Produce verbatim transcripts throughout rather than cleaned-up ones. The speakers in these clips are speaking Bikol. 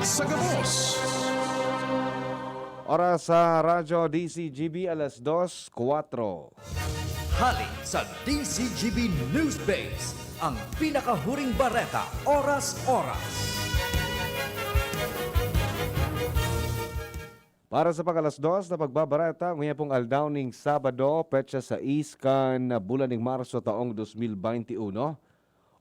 Sa gabos. Oras sa Radyo D Z G B, alas dos, kwatro. Hali sa D Z G B Newsbase, ang pinakahuring bareta, oras-oras. Para sa pang-alas dos na pagbabareta, ngayapong aldaw ning Sabado, petsa sais kan bulan ning Marso taong dos mil baynte uno,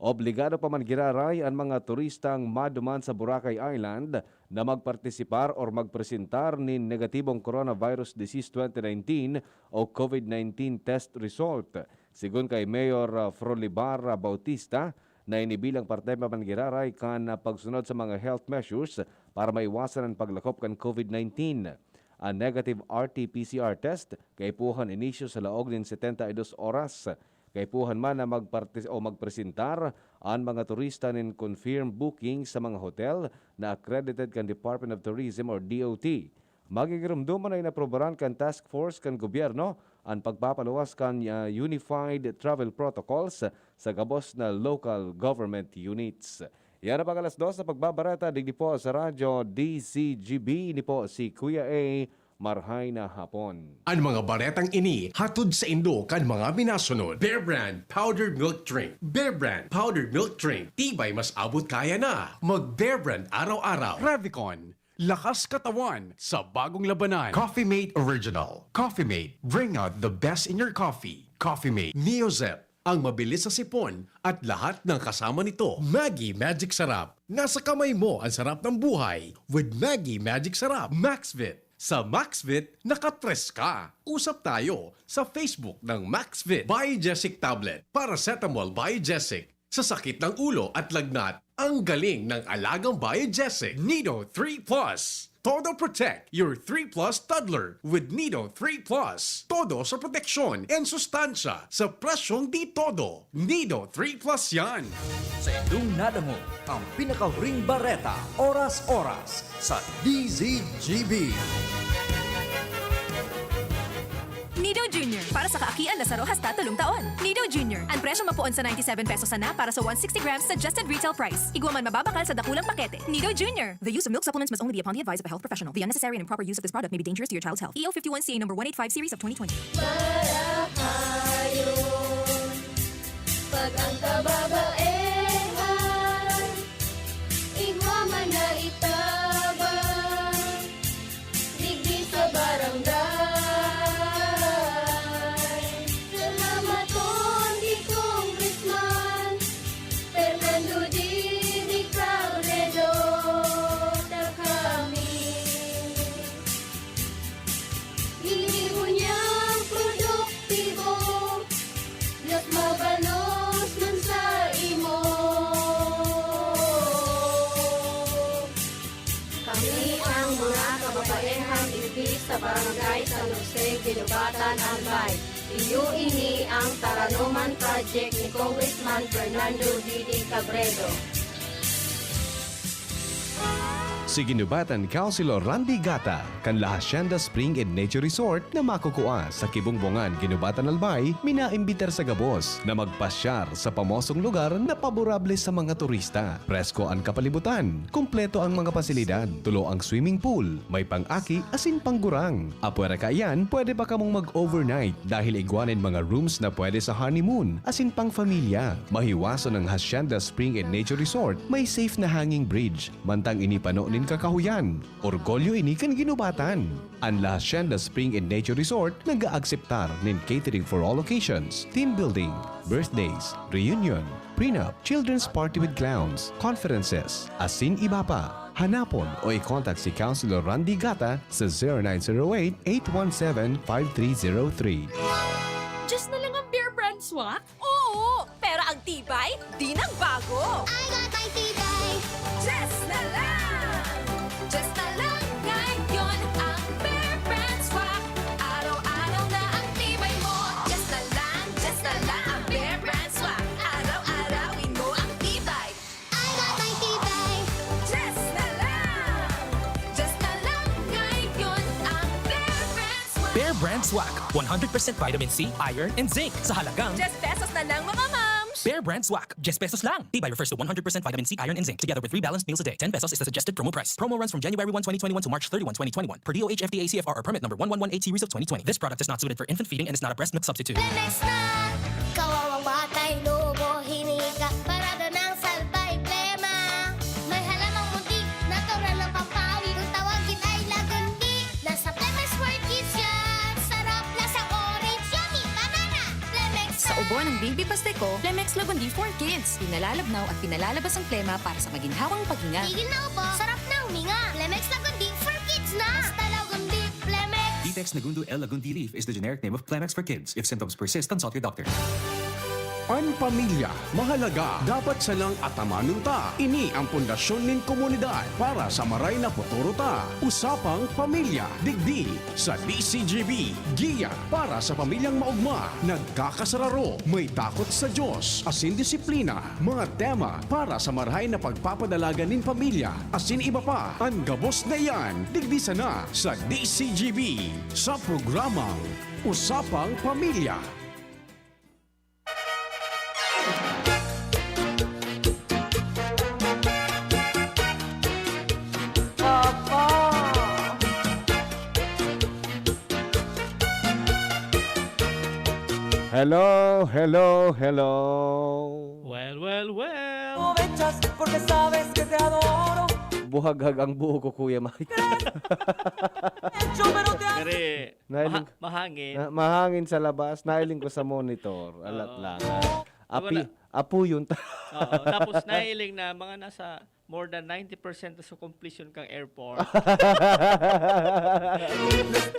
obligado pa man giraray an mga turistang maduman sa Boracay Island na magpartisipar or magpresentar nin negatibong coronavirus disease twenty nineteen o COVID nineteen test result. Sigon kay Mayor, ah, Frolibar, ah, Bautista, na ini bilang parte pa man giraray kan, ah, pagsunod sa mga health measures para maiwasan an paglakop kan COVID nineteen. An negative R T P C R test kaipuhan inisyu sa laog nin setenta y dos oras. Kaipuhan man na magpartis-, o magpresentar an mga turista nin confirmed booking sa mga hotel na accredited kan Department of Tourism or D O T. Magigiromdoman na inaprobaran kan task force kan gobyerno an pagpapaluwas kan, ah, unified travel protocols sa gabos na local government units. Yan ang pang-alas dos na pagbabareta digdi po sa Radyo D Z G B. Ini po si Kuya A. Marhay na hapon. Ang mga baretang ini hatod saindo kan mga minasunod: Bear Brand Powdered Milk Drink. Bear Brand Powdered Milk Drink. Tibay mas abot kaya na. Mag Bear Brand araw-araw. Revicon. Lakas katawan sa bagong labanan. Coffee Mate Original. Coffee Mate. Bring out the best in your coffee. Coffee Mate. Neozep. Ang mabilis sa sipon at lahat ng kasama nito. Maggi Magic Sarap. Nasa kamay mo ang sarap ng buhay with Maggi Magic Sarap. Maxvit. Sa Maxvit, nakatres ka. Usap tayo sa Facebook ng Maxvit. Biogesic Tablet. Paracetamol Biogesic. Sa sakit ng ulo at lagnat, ang galing ng alagang Biogesic. Nido three plus. Todo protect your three plus toddler with Nido three plus. Todo sa proteksyon and sustansya sa presyong di todo. Nido three plus yan. Sa indong nadangog, ang pinakahuring bareta, oras-oras, sa D Z G B. Nido Junior, para sa kaakian na saro hasta tolong taon. Nido Junior, ang presyong mapoon sa ninety-seven pesos sana para sa one sixty grams suggested retail price. Igwa man mababakal sa dakulang pakete. Nido Junior. The use of milk supplements must only be upon the advice of a health professional. The unnecessary and improper use of this product may be dangerous to your child's health. E O fifty-one C A number one eight five series of twenty twenty. Marahayon, pag ang kababaehan, igwa man na itabang, digdi sa barangay. Salamaton ki Congressman Fernando Didi Cabredo, ta kami ginibo niyang produktibo, mas mabalos man sa imo. Kami ang mga kababaehan digdi sa Barangay San Jose, Guinobatan, Albay. Iyo ini ang Taranoman Project ni Congressman Fernando Didi Cabredo. Si Guinobatan Councilor Randy Gata, kan La Hacienda Spring and Nature Resort na makukua sa Kibongbongan, Guinobatan, Albay, minaimbitar sa gabos na magpasyar sa pamosong lugar na paborable sa mga turista. Presko an kapalibutan, kumpleto ang mga pasilidad, tulo ang swimming pool, may pang-aki asin panggurang. Apwera kaiyan, pwede pa kamong mag-overnight dahil igwa nin mga rooms na pwede sa honeymoon asin pang-familia. Mahiwason ang Hacienda Spring and Nature Resort, may safe na hanging bridge, mantang ini pano nin kakahoyan. Orgulyo ini kan Guinobatan. An La Hacienda Spring and Nature Resort nag-aakseptar nin catering for all occasions, team building, birthdays, reunion, prenup, children's party with clowns, conferences, asin iba pa. Hanapon o i-contact si Councilor Randy Gata sa zero nine zero eight, eight one seven, five three zero three. Diyos na lang ang Bear Brand Swak? Oo! Pero ang tibay, di nagbago! I got my tibay! Diyos na lang! Diyos na lang ngayon ang Bear Brand Swak. Araw-araw na ang tibay mo. Diyos na lang, Diyos na lang ang Bear Brand Swak. Araw-arawin mo ang tibay. I got my tibay! Diyos na lang! Diyos na lang ngayon ang Bear Brand Swak. Bear Brand Swak, one hundred percent vitamin C, iron, and zinc sa halagang Diyes pesos na lang, mga mams! Bear Brand Swag, diez pesos lang. Tibay refers to one hundred percent vitamin C, iron, and zinc, together with three balanced meals a day. Ten pesos is the suggested promo price. Promo runs from January one, twenty twenty-one to March thirty-one, twenty twenty-one, per D O H F D A C F R or permit number one one one eight series of twenty twenty. This product is not suited for infant feeding and is not a breast milk substitute. Lemex na! Kawawang batay, lobo, hinika, parada ng salbay, plema. May halamang munti, natural na pampawi. Kung tawagin ay lagundi, nasa Lemex World Kids yan. Sarap, lasang orange, yummy, banana. Lemex Sa na! Ubo ng Baby Pasteco, Lemex Lagundi for Kids. Pinalalabnaw at pinalalabas ang plema para sa maginhawang paghinga. Tigil na ubo, sarap na huminga. Lemex Lagundi for Kids na! Basta Lagundi, Lemex! Vitex Nagundo L Lagundi Leaf is the generic name of Clemex for Kids. If symptoms persist, consult your doctor. An pamilya mahalaga, dapat sanang atamanon ta. Ini ang pundasyon nin komunidad para sa maray na futuro ta. Usapang Pamilya, digdi sa D C G B. Giya para sa pamilyang maogma, nagkakasararo, may takot sa Dios, asin disiplina. Mga tema para sa marahay na pagpapadalagan nin pamilya, asin iba pa. An gabos na iyan, digdi sana sa D C G B, sa programang Usapang Pamilya. Hello, hello, hello. Well, well, well. Aprovechas porque sabes que te adoro. Buhaghag ang buo ko, Kuya Mike. Hecho, pero te hace Kare, Nahiling maha-, mahangin. Na, mahangin sa labas, nahiling ko sa monitor. Alat Oo. lang, ah. Wala. Api-, apo yun. Oo, tapos nahiling na mga nasa more than ninety percent na sa completion kang airport.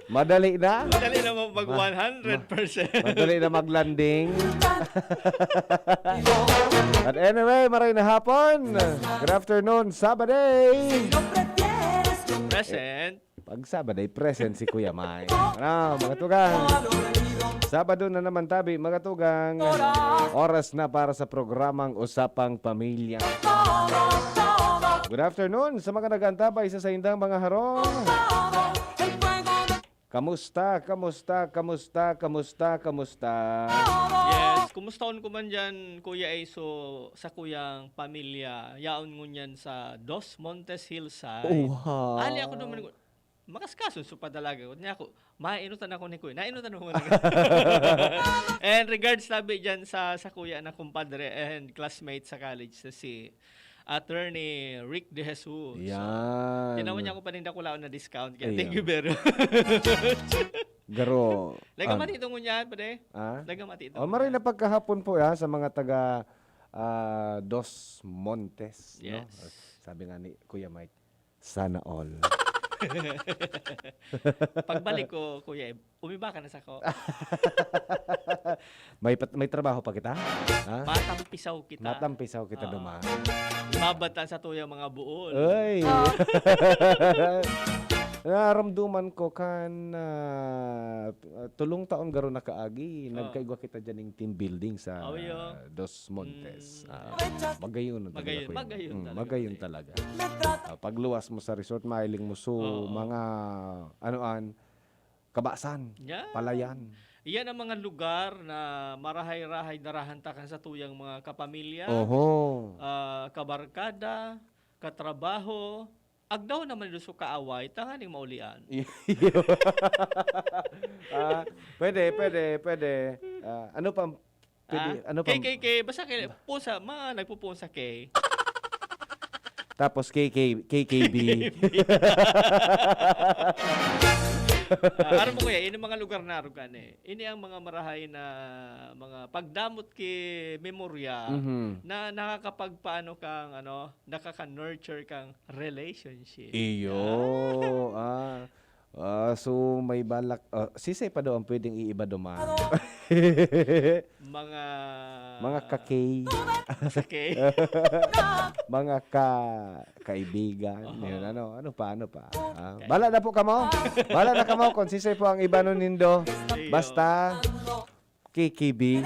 Madali na? Madali na mo mag Ma-, one hundred percent. ma-, madali na mag-landing. But anyway, maray na hapon. Good afternoon, Sabadee. Present. Pag Sabadee, present si Kuya Mike. Ano, mga tugang? Sabado na naman tabi, mga tugang. Oras na para sa programang Usapang Pamilya. Good afternoon sa mga nag-antabay sa saindang mga harong. Kamusta, kamusta, kamusta, kamusta, kamusta? Yes, kumustaon ko man dyan, Kuya Ace, so, sa kuyang pamilya, yaon ngunyan sa Dos Montes Hillside. Wow. Ali ako naman, makaskason so padalaga ko. Niya ako, mainutan ako ni Kuya. Nainutan ako ni Kuya. And regards tabi dyan sa, sa kuya na kumpadre and classmate sa college na si Attorney Rick De Jesus. Yan. Tinawan niya ako pa rin dakulaon na discount. Kaya Ayan. thank you very much. Garo, Laga ah, mati itong ngunyan, pare. Ah? Laga mati itong Oh, maray na ngunyan. pagkahapon po, ah, sa mga taga, ah, Dos Montes, no? Yes. Sabi nga ni Kuya Mike, "Sana all." Pagbalik ko, Kuya, umiba ka na sako. May pat-, may trabaho pa kita? Ha? Matampisaw kita. Matampisaw kita Oo. duman. Babatan sa tuyang mga buol. Ay! Ah. Naramduman ko kan, ah, tulong taon garo na kaagi, Oo. nagkaigwa kita dyan ng team building sa Oh, iyo. Dos Montes. Mm. Ah, magayon na talaga Magayon, ko yun. magayon Mm, talaga magayon kasi. talaga. Ah, pagluwas mo sa resort, mahiling mo so, Oo. mga, ano an, kabasan, Yan. palayan. Iyan ang mga lugar na marahay-rahay darahan takan sa tuyang mga kapamilya, Oho. ah, kabarkada, katrabaho, agdaw naman ido so kaaway, tanganing maulian. Ah, pwede, pwede, pwede. Ah, ano pa, pwede, Ah, ano pa? K K K, basta kay, pusa, mga nagpupusa kay. Tapos K K, K K B. Ah, aram mo, kuya, ini mga lugar na arugan eh. Ini ang mga marahay na mga pagdamot ki memorya Mhm. na nakakapagpaano kang, ano, nakaka-nurture kang relationship. Iyo, Yan. ah. Ah, so may balak, ah, sisay pa daw ang pwedeng iiba duman? Mga Mga kakay. Kakay. Mga ka-, kaibigan. Oho. Yun, ano, ano pa, ano pa? Ah, Okay. bala na po kamo. Bala na kamo kung sisay po ang iba nun nindo. Iyo. Basta, K K B.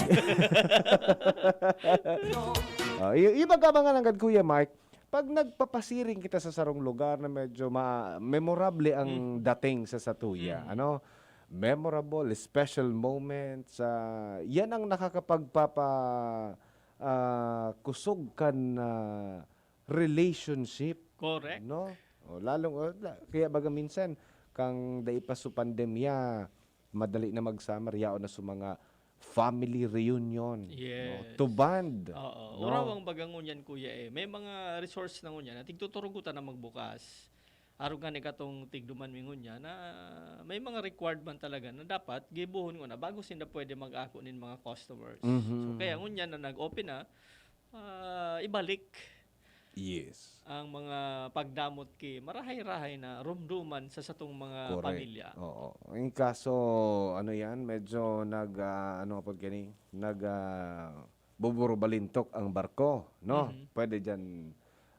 Oh, y-, yung pag-abangan nanggad, Kuya Mark, pag nagpapasiring kita sa sarong lugar na medyo ma-, memorable ang Mm. dating sa satuya, Mm. ano? Memorable, special moments, ah, yan ang nakakapagpapa-, ah, kusog kan, ah, relationship, Correct. no? O, lalong, o, la-, kaya baga minsan, kang dai pa su pandemya, madali na mag-summer, yaon na su mga family reunion, no? Yes. To bond, Oo. no? Urawang baga ngunyan, kuya, eh. May mga resorts na ngunyan na tigtuturugutan na magbukas. Arog nga ni katong tigduman mi ngunyan na may mga required man talaga na dapat gibohon nguna bago sinda pwede mag-ako nin mga customers. Mhm. So, kaya ngunyan na nag-open na, ah, ibalik Yes. ang mga pagdamot ki marahay-rahay na rumduman sa satong mga Correct. pamilya. Oo. In kaso, ano yan, medyo nag, ah, ano pod gani, nag, ah, buburubalintok ang barko, no? Mhm. Pwede diyan,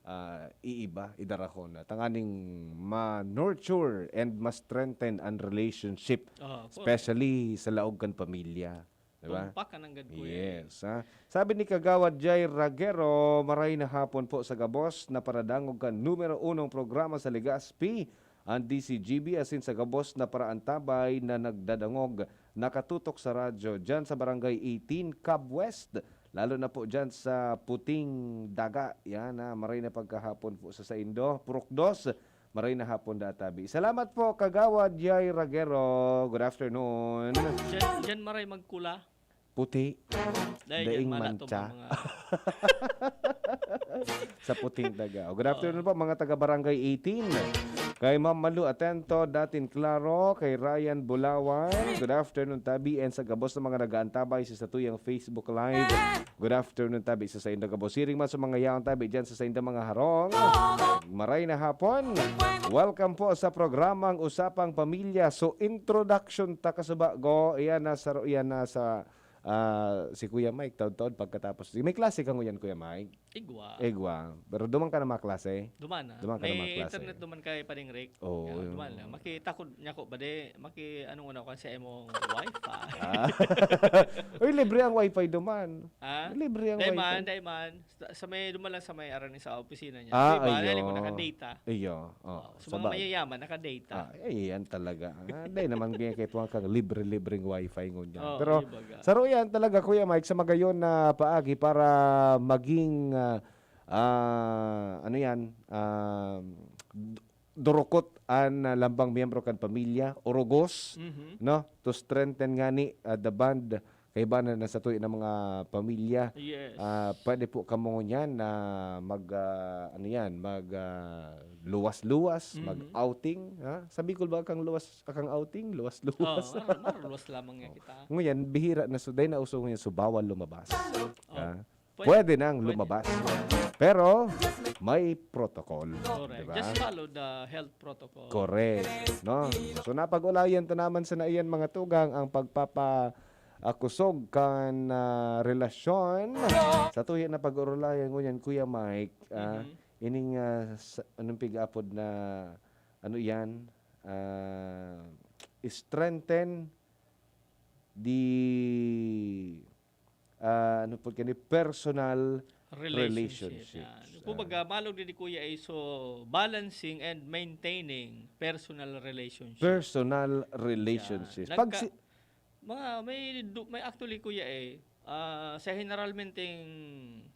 ah, iiba, idarahon na tanganing ma-nurture and ma-strengthen ang relationship, Ah, correct. especially sa laog kan pamilya. Di ba? Tumpak ka nanggad, kuya, eh. Yes, ha? Sabi ni Kagawad Jai Ragero, "Maray na hapon po sa gabos na paradangog kan numero unong programa sa Legazpi, ang D C G B, asin sa gabos na paraantabay na nagdadangog, nakatutok sa radyo, dyan sa Barangay eighteen, Cab West, lalo na po dyan sa Puting Daga." Yan, ha? Maray na pagkahapon po sa saindo. Purok dos, maray na hapon, Databi. Salamat po, Kagawad Jai Ragero. Good afternoon. Diyan, diyan maray magkula. Puti. Dahil Daing diyan, mala to mantsa. mga Sa Puting Daga. Good afternoon Oo. po, mga taga Barangay eighteen. Kay Ma'am Malu Atento, Datin Claro, kay Ryan Bulawan. Good afternoon, Tabi, and sa gabos ng mga nag-aantabay sa satuyang Facebook Live. Good afternoon, Tabi, sa saindo gabos. Siring man sa mga yaon, Tabi, dyan sa saindo mga harong. Maray na hapon. Welcome po sa programang Usapang Pamilya. So, introduction ta kasubago. Iyan na sa, iyan na sa, ah, si Kuya Mike, taod-taod pagkatapos. May klase ka ngunyan, Kuya Mike? Igwa. Igwa. Pero duman ka na mga klase? Duman na. Duman ka na May mga klase? internet duman kay Pading Rick. Oo, Yan, yun. duman na. Maki, takod niya ko, bade, maki, anong una ko sa imong wifi. Ah. Uy, libre ang wifi duman. Ha? Libre ang Dai wifi. man, dai man. Sa, sa may, duman lang sa may arani sa opisina niya. Ah, Diba? Dali ko, ayun. naka-data. Iyo. Oh, Oh, sa sa mga bagay. mayayaman, naka-data. Ah, eh, yan talaga. Ah, dai naman kaya kay tuwang kang libre-libreng wifi ngunyan. Oo, Pero, di ba ga? saro yan talaga, Kuya Mike, sa magayon na paagi para maging, ah, ah, ano yan, ah, d-, durukot an, ah, lambang miyembro kan pamilya, orogos, Mhm. no? To strengthen ngani, ah, the bond kaibanan na sa tuyo ng mga pamilya. Yes. Ah, pwede po kamo ngunyan na mag, ah, ano yan, mag, ah, luwas-luwas, Mhm. mag-outing, ha? Sa Bicol ba kang luwas, kang outing? Luwas-luwas. Oo, mar-, marluwas lamang nga Oh. kita. Ngunyan, bihira na su-, dahil nauso ngunyan, so bawal lumabas. Oh. Ha? Pwede. Pwede nang Pwede. lumabas. Pero may protocol, Correct. di ba? Just follow the health protocol. Correct, no? So, napag-ulayan ta naman sa naiyan mga tugang ang pagpapa-, ah, kusog kan, ah, relasyon. Sa tuya na pag-urulayan ngunyan, Kuya Mike, ah, Mhm. ining, ah, sa, anong pig-apod na, ano yan? Ah, strengthen the, ah, ano po kani, personal Relationship, relationships. yan. Ah. Kumbaga, malog din ni Kuya ay so, balancing and maintaining personal relationship. Personal Yan. relationship. Pag Nagka-, si- mga, may du-, may actually, Kuya, eh, ah, sa generalmenteng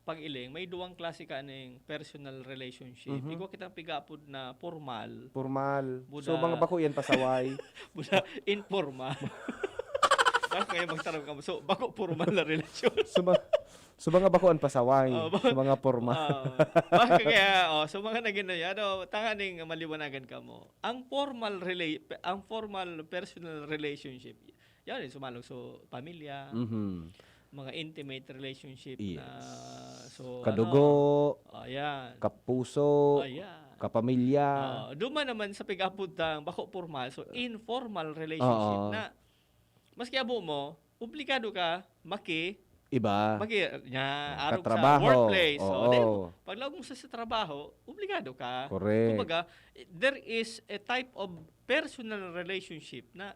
pag-iling, may duwang klase ka ning personal relationship. Mhm. Igwa kitang pig-apod na formal. Formal. Buda- So, mga bako yan, pasaway. Buda, informal. Baka kaya magtaram ka mo. So, bako formal na relasyon. So, ma-, so, mga bako ang pasaway. Oh, ba-, So, mga formal. Ah, baka kaya, oh, so, mga naging na yan, oh, tanganing maliwanagan ka mo. Ang formal rela-, ang formal personal relationship, yan, eh, sumalog sa pamilya, Mhm. mga intimate relationship Yes. na, so, Kadugo, ano, oh, yan. kapuso, Oh, yan. kapamilya. Oh, duman naman sa pig-apod tang bako formal, so, Ah. informal relationship Oo. na, maski abo mo, obligado ka maki-, Iba. maki-, nya, Ah, arog sa katrabaho. workplace. So, Oo. then, paglaog mo sa, sa trabaho, obligado ka. Correct. Kumbaga, there is a type of personal relationship na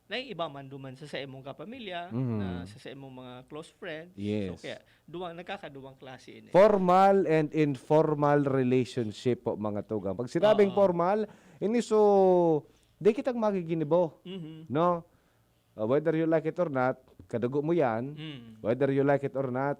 naiiba man duman sa, sa imong kapamilya, Mhm. na sa, sa imong mga close friends. Yes. So, kaya, duwang, nagkakaduwang klase ini. Formal and informal relationship po, mga tugang. Pag sinabing Oo. formal, ini so, di kitang magiginibo, Mhm. no? Uh, whether you like it or not, kadugo mo yan. Mm. Whether you like it or not,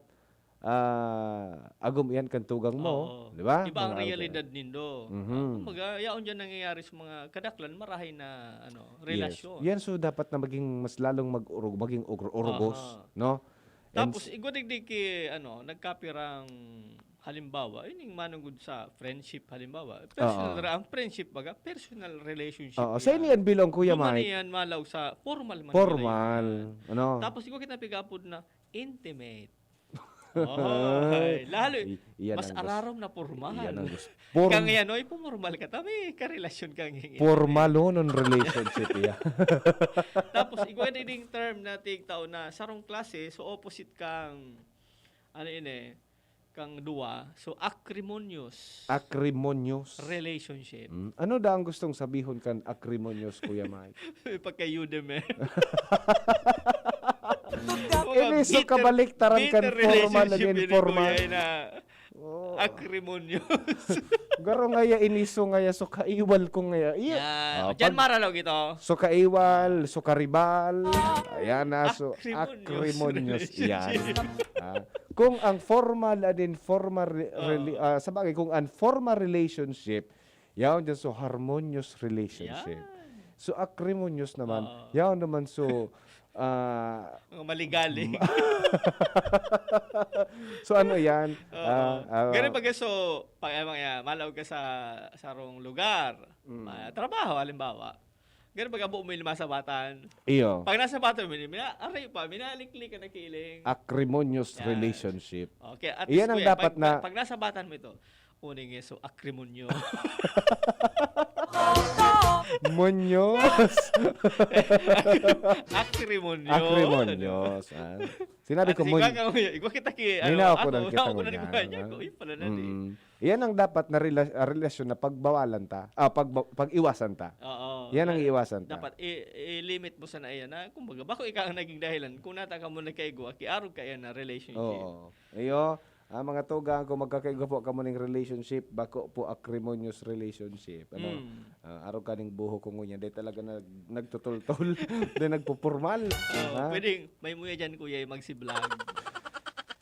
ah, agom iyan kan tugang mo, Oo. di ba? Iba ang Mga realidad nindo. Mhm. Ah, kumbaga, yaon dyan nangyayari sa mga kadaklan, marahay na, ano, Yes. relasyon. Yan, so dapat na maging mas lalong mag-urog-, maging ugro-, urugos, Aha. no? And Tapos, s- igwa digdi ki, ano, nagkapirang halimbawa, ining manunggod sa friendship, halimbawa, personal Oo. ra-, ang friendship, baga, personal relationship Oo, sa yan. Ini yan bilong, Kuya Di man Mike. Yan malaw sa formal man Formal, nila yan. Ano? Tapos, igwa kita pigapod na intimate. Oy, lalo, I-, iyan mas ang gus-, ararom na pormal. Iyan ang gus-, porm-, Kang yan, oy, pumormal ka, ta may karelasyon kang yan. Pormal, oh, nun relationship, iya. Tapos, igwa na ding term na tigtao na sarong klase, so opposite kang, ano yun eh, kang duwa, so acrimonious Acrimonious. relationship. Mm. Ano da ang gustong sabihon kan acrimonious, Kuya Mike? Pagka-Udemy. Mga Ini, so bitter, kabaliktaran kan bitter formal and relationship ini, informal. Kuya, na Oh. acrimonious. Garo ngaya ini, so ngaya, so kaiwal ko ngaya. Iya. Yan. Ah, Diyan pag maralaw ito. So kaiwal, so karibal. Ayan na, so Acrimonious acrimonious. Yan. relationship. Ah, kung ang formal and informal re-, Oh. rela-, ah, sa bagay, kung ang formal relationship, yaon dyan, so harmonious relationship. Yan. So acrimonious naman, Oo. yaon naman, so, ah, Mga maligalig. ma-, so ano yan? Oo. Ah, ah, Ganun pag so, pag, eh, mga, malaw ka sa sarong lugar, Mm. ma-, trabaho, halimbawa. Ganun pag abo mo yung masabatan. Iyo. Pag nasabatan mo, mina-, aray pa, minaliklik ka na kiling. Acrimonious Yan. relationship. Okay, at Iyan least, ang kuya, dapat pag, na pag nasabatan mo ito, uning so, acrimonio. Monyos. Acrimonio. Acrimonious, ah. Sinabi At ko, si mon-, Kaka, igwa kita ki-, ano, Minaw ko ako, ng kitang ako na ni unya, Kuya Nico, ah. Uy, pala na di. Mm. Yan ang dapat na rela-, ah, relasyon na pagbawalan ta, ah, pagba-, pag-iwasan ta. Oo. Yan ang Yan. iiwasan ta. Dapat i-, i-limit mo sana iyan na, kumbaga, bako ikaw ang naging dahilan kung nata ka mo nagkaigwa, kiarog ka iyan na relationship. Oo. Iyo, ah, mga tugang, kung magkakaigwa po kamo ning relationship, bako po acrimonious relationship. Ano? Mm. Ah, arog ka ning buhok ko ngunyan, dahil talaga nag-, nagtutultol, dahil nagpupurmal. Oo, Ha? pwedeng may muya dyan, kuya, yung magsiblag.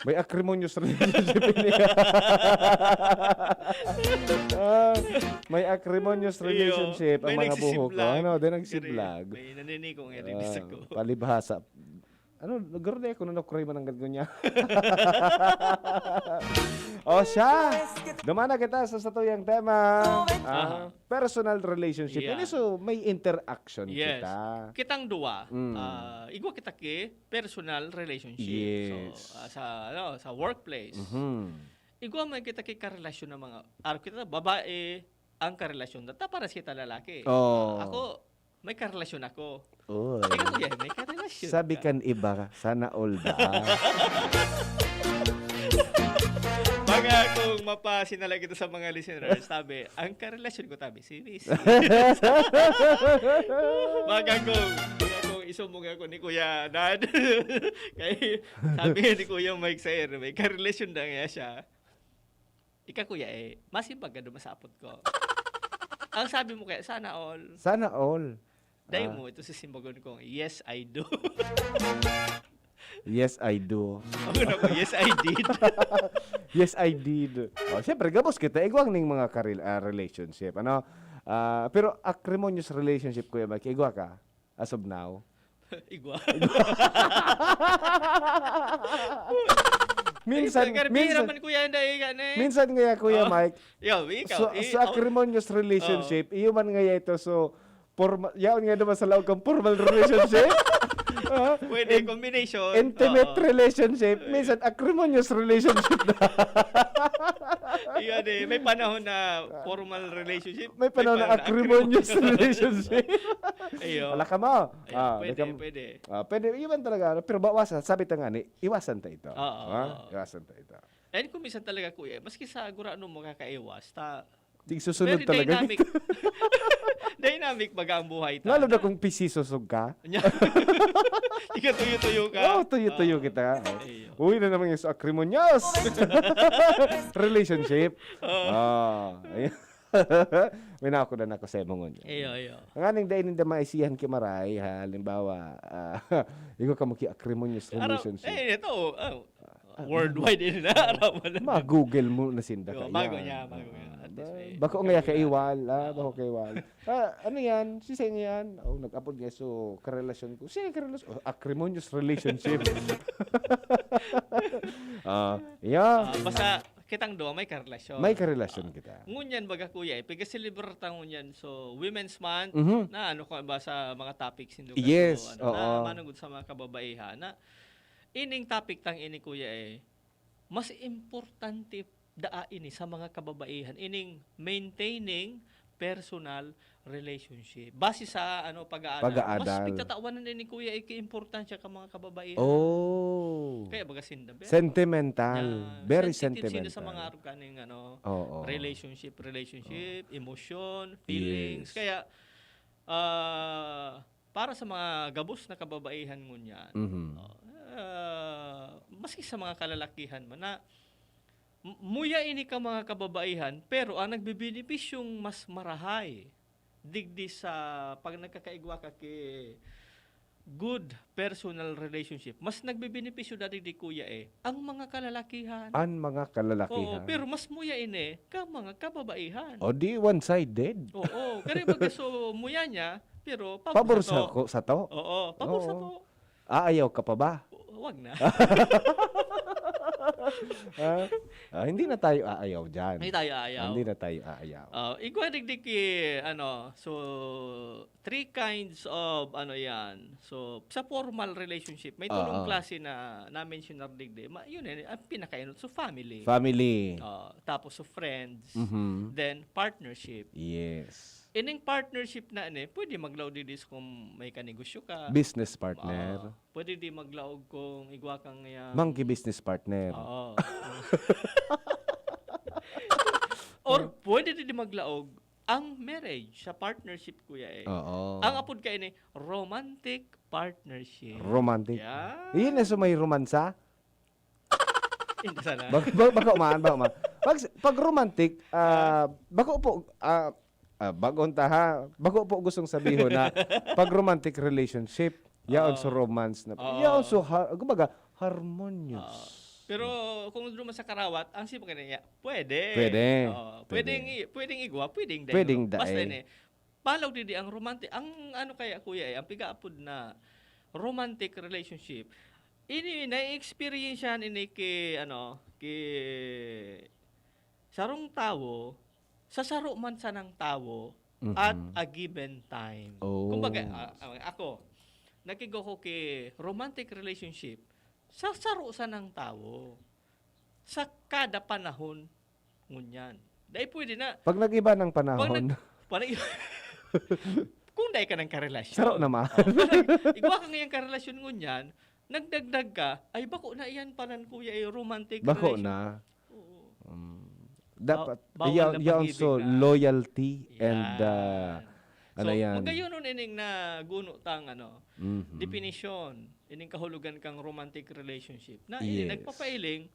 May acrimonious relationship ini. Ah, may acrimonious Iyo, relationship ang may mga buhok ko. nagsisiblag. Ano, dahil Kaya nagsiblag. may naninikong iris Ah, ako. palibhasa. Ano, garo di ako nanukroy man ang gad ngunyan. O siya, duman na kita sa satuyang tema. Ah, Aha. personal relationship. Yeah. Ini so, may interaction Yes. kita. Kitang duwa, Mm. ah, igwa kita ki personal relationship. Yes. So, ah, sa, ano, sa workplace. Mhm. Igwa man kita ki karelasyon ng mga, araw kita, babae, ang karelasyon. Ta, pares kita lalaki. Oh. Ako, may karelasyon ako. Oy. Ikaw, kuya, may karelasyon Sabi ka. kan iba, "Sana all ba?" Mga kung mapasinala kita sa mga listeners, sabi, "Ang karelasyon ko, tabi, si Miss." Mga kung, mga kung isumog ako ni Kuya Dad. Kay, sabi ni Kuya Mike Sayer, may karelasyon na nga siya. Ika, kuya, eh, masimbag ka duman sa apot ko. Ang sabi mo kaya, "Sana all." Sana all. Dai Ah. mo ito sisimbagon kong, "Yes, I do." Yes, I do. Ako na po, "Yes, I did." Yes, I did. Oh, syempre, gabos kita. Igwang ning mga karil-, ah, relationship. Ano? Ah, pero acrimonious relationship, Kuya Mike, igwa ka? As of now? Igwa. Minsan, Ay, pagkarbira minsan, man, kuya, hindi, eh, gani. minsan nga, Kuya Oh. Mike, Yo, ikaw, so, eh, sa oh. acrimonious relationship, Oh. iyo man nga ito, so, forma-, yaon nga naman sa laog kang formal relationship. Ah, Pwede, in-, combination. intimate Oo. relationship, Ay. minsan acrimonious relationship na. Iyan eh, may panahon na formal relationship, May may panahon na panahon na acrimonious acrimonious. relationship. Iyo. Wala ka mo. Ayun, Ah, pwede, may kam-, pwede. ah, pwede, iwan talaga, ano, pero bawasan, sabi ta nga ni, iwasan ta ito. Oo, Ha? oo. Iwasan ta ito. And kung minsan talaga, kuya, maski sa gurano mo kakaiwas, ta-, Tigsusunod very talaga dynamic. kita. Dynamic baga ang buhay ta. Lalo na kung pisisusog ka. Nya. Ika tuyo-tuyo ka. Oh, tuyo-tuyo Oo. kita. Ayun. Uwi na naman yung sa acrimonious relationship. Oo. Ah, ayun. May nakunan ako sa imong ngunyan. Iyo, iyo. Ang aning dai ninda maisihan ki Maray, ha, halimbawa, ah, igo ka mo ki acrimonious Araw, relationship. eh, ito, oh, Ah, worldwide ini na, aram mo na. Ma-Google mo na sinda. Yo, kaya. Bago niya, bago niya. Ah, at least may bako nga kaiwal, ah, bako kaiwal. Ah, ano yan? Si Seng yan? Oh, nag-apod nga so, karelasyon ko. Siya yung karelasyon. Oh, acrimonious relationship. Ah, yeah. Ah, basta, kitang duwa, may karelasyon. May karelasyon kita. Ngunyan, baga, kuya, eh, piga-celebrar ta ngunyan. So, Women's Month, Mhm. na ano ko ba sa mga topics, hindi ko Yes, so, ano, oo. na manugod sa mga kababaihan, na ining topic tang ini, kuya, eh, mas importante daa ini sa mga kababaihan, ining maintaining personal relationship. Base sa, ano, pag-aadal. Pag-aadal. Mas pagtatawanan ini, kuya, eh, importansya ka mga kababaihan. Oh. Kaya baga sinda, very Sentimental. Yan. Very Sensitive sila sa sentimental. mga arog kaning, ano, Oo. relationship, relationship, emosyon, feelings. Yes. Kaya, ah, para sa mga gabos na kababaihan ngunyan, Mhm. oh, ah, maski sa mga kalalakihan man na, m-, muya ini ka mga kababaihan, pero ang nagbebenepisyong mas marahay digdi sa pag nagkakaigwa ka ki good personal relationship, mas nagbebenepisyo dati di kuya eh, ang mga kalalakihan. Ang mga kalalakihan. Oo, pero mas muya ini ka mga kababaihan. O di one-sided. Oo, kaya baga so muya niya, pero pabor Pabor sa sa to. ko, sa to? Oo, pabor sa Oo. to. Aayaw ka pa ba? Wag na. Ha? Ah, hindi na tayo aayaw dyan. Hindi tayo aayaw. Hindi na tayo aayaw. Ah, igwa digdi ki, ano, so, three kinds of, ano yan. So, sa formal relationship, may tulong Oo. klase na na-mention na digdi. Ma-, yun eh, ang pinakainot. So, family. Family. Ah, tapos, so, friends. Mhm. Then, partnership. Yes. Ining partnership na ini, pwede maglaog digdi sa kung may kanegosyo ka. Business partner. Ah, pwede di maglaog kung igwa kang, ah, Monkey business partner. Oo. Or pwede di maglaog ang marriage sa partnership, kuya, eh. Oo. Ang apod ka ini, romantic partnership. Romantic. Yeah. Iyon na sa may romansa? Hindi sana. Bag-, bag-, bako man, bako man. Pag, pag romantic, ah, bako po, ah, ah, bagon ta ha, bako po gustong sabihon na pag romantic relationship, yaon Oo. so romance na, Oo. yaon so har-, kumbaga, harmonious. Oo. Pero kung duman sa karawat, ang sipa kanya, pwede. Pwede. Oo, Pwede. pwedeng i-, pwedeng igwa, pwedeng dai. Pwedeng Basta dai. ini, palaw didi ang romantic. Ang ano kaya, kuya, eh, ang pigaapod na romantic relationship, ini, na-experience yan ini ki, ano, ki sarong tawo, sa saro man sanang tawo, Mhm. at a given time. Oh. Kumbaga, ah, ah, ako, nakigwa ko ki romantic relationship, sa saro sanang tawo. Sa kada panahon, ngunyan. Dai pwede na. Pag nag-iba ng Pag panahon. nag-, pag nag-, kung dai ka ng karelasyon. Saro naman. Oh, pag nag-, igwa ka ngayang karelasyon ngunyan, nagdagdag ka, ay, bako na iyan palan, kuya, eh, romantic Bako relation. na. Oo. Mm. Dapat, Ba-, bawal yaon, na yaon pag-ibig so na. loyalty and, ah, Yan. ano So, yan? magayon nun ining naguno tang, ano, Mhm. definisyon, ining kahulogan kang romantic relationship. Na ini Yes. nagpapailing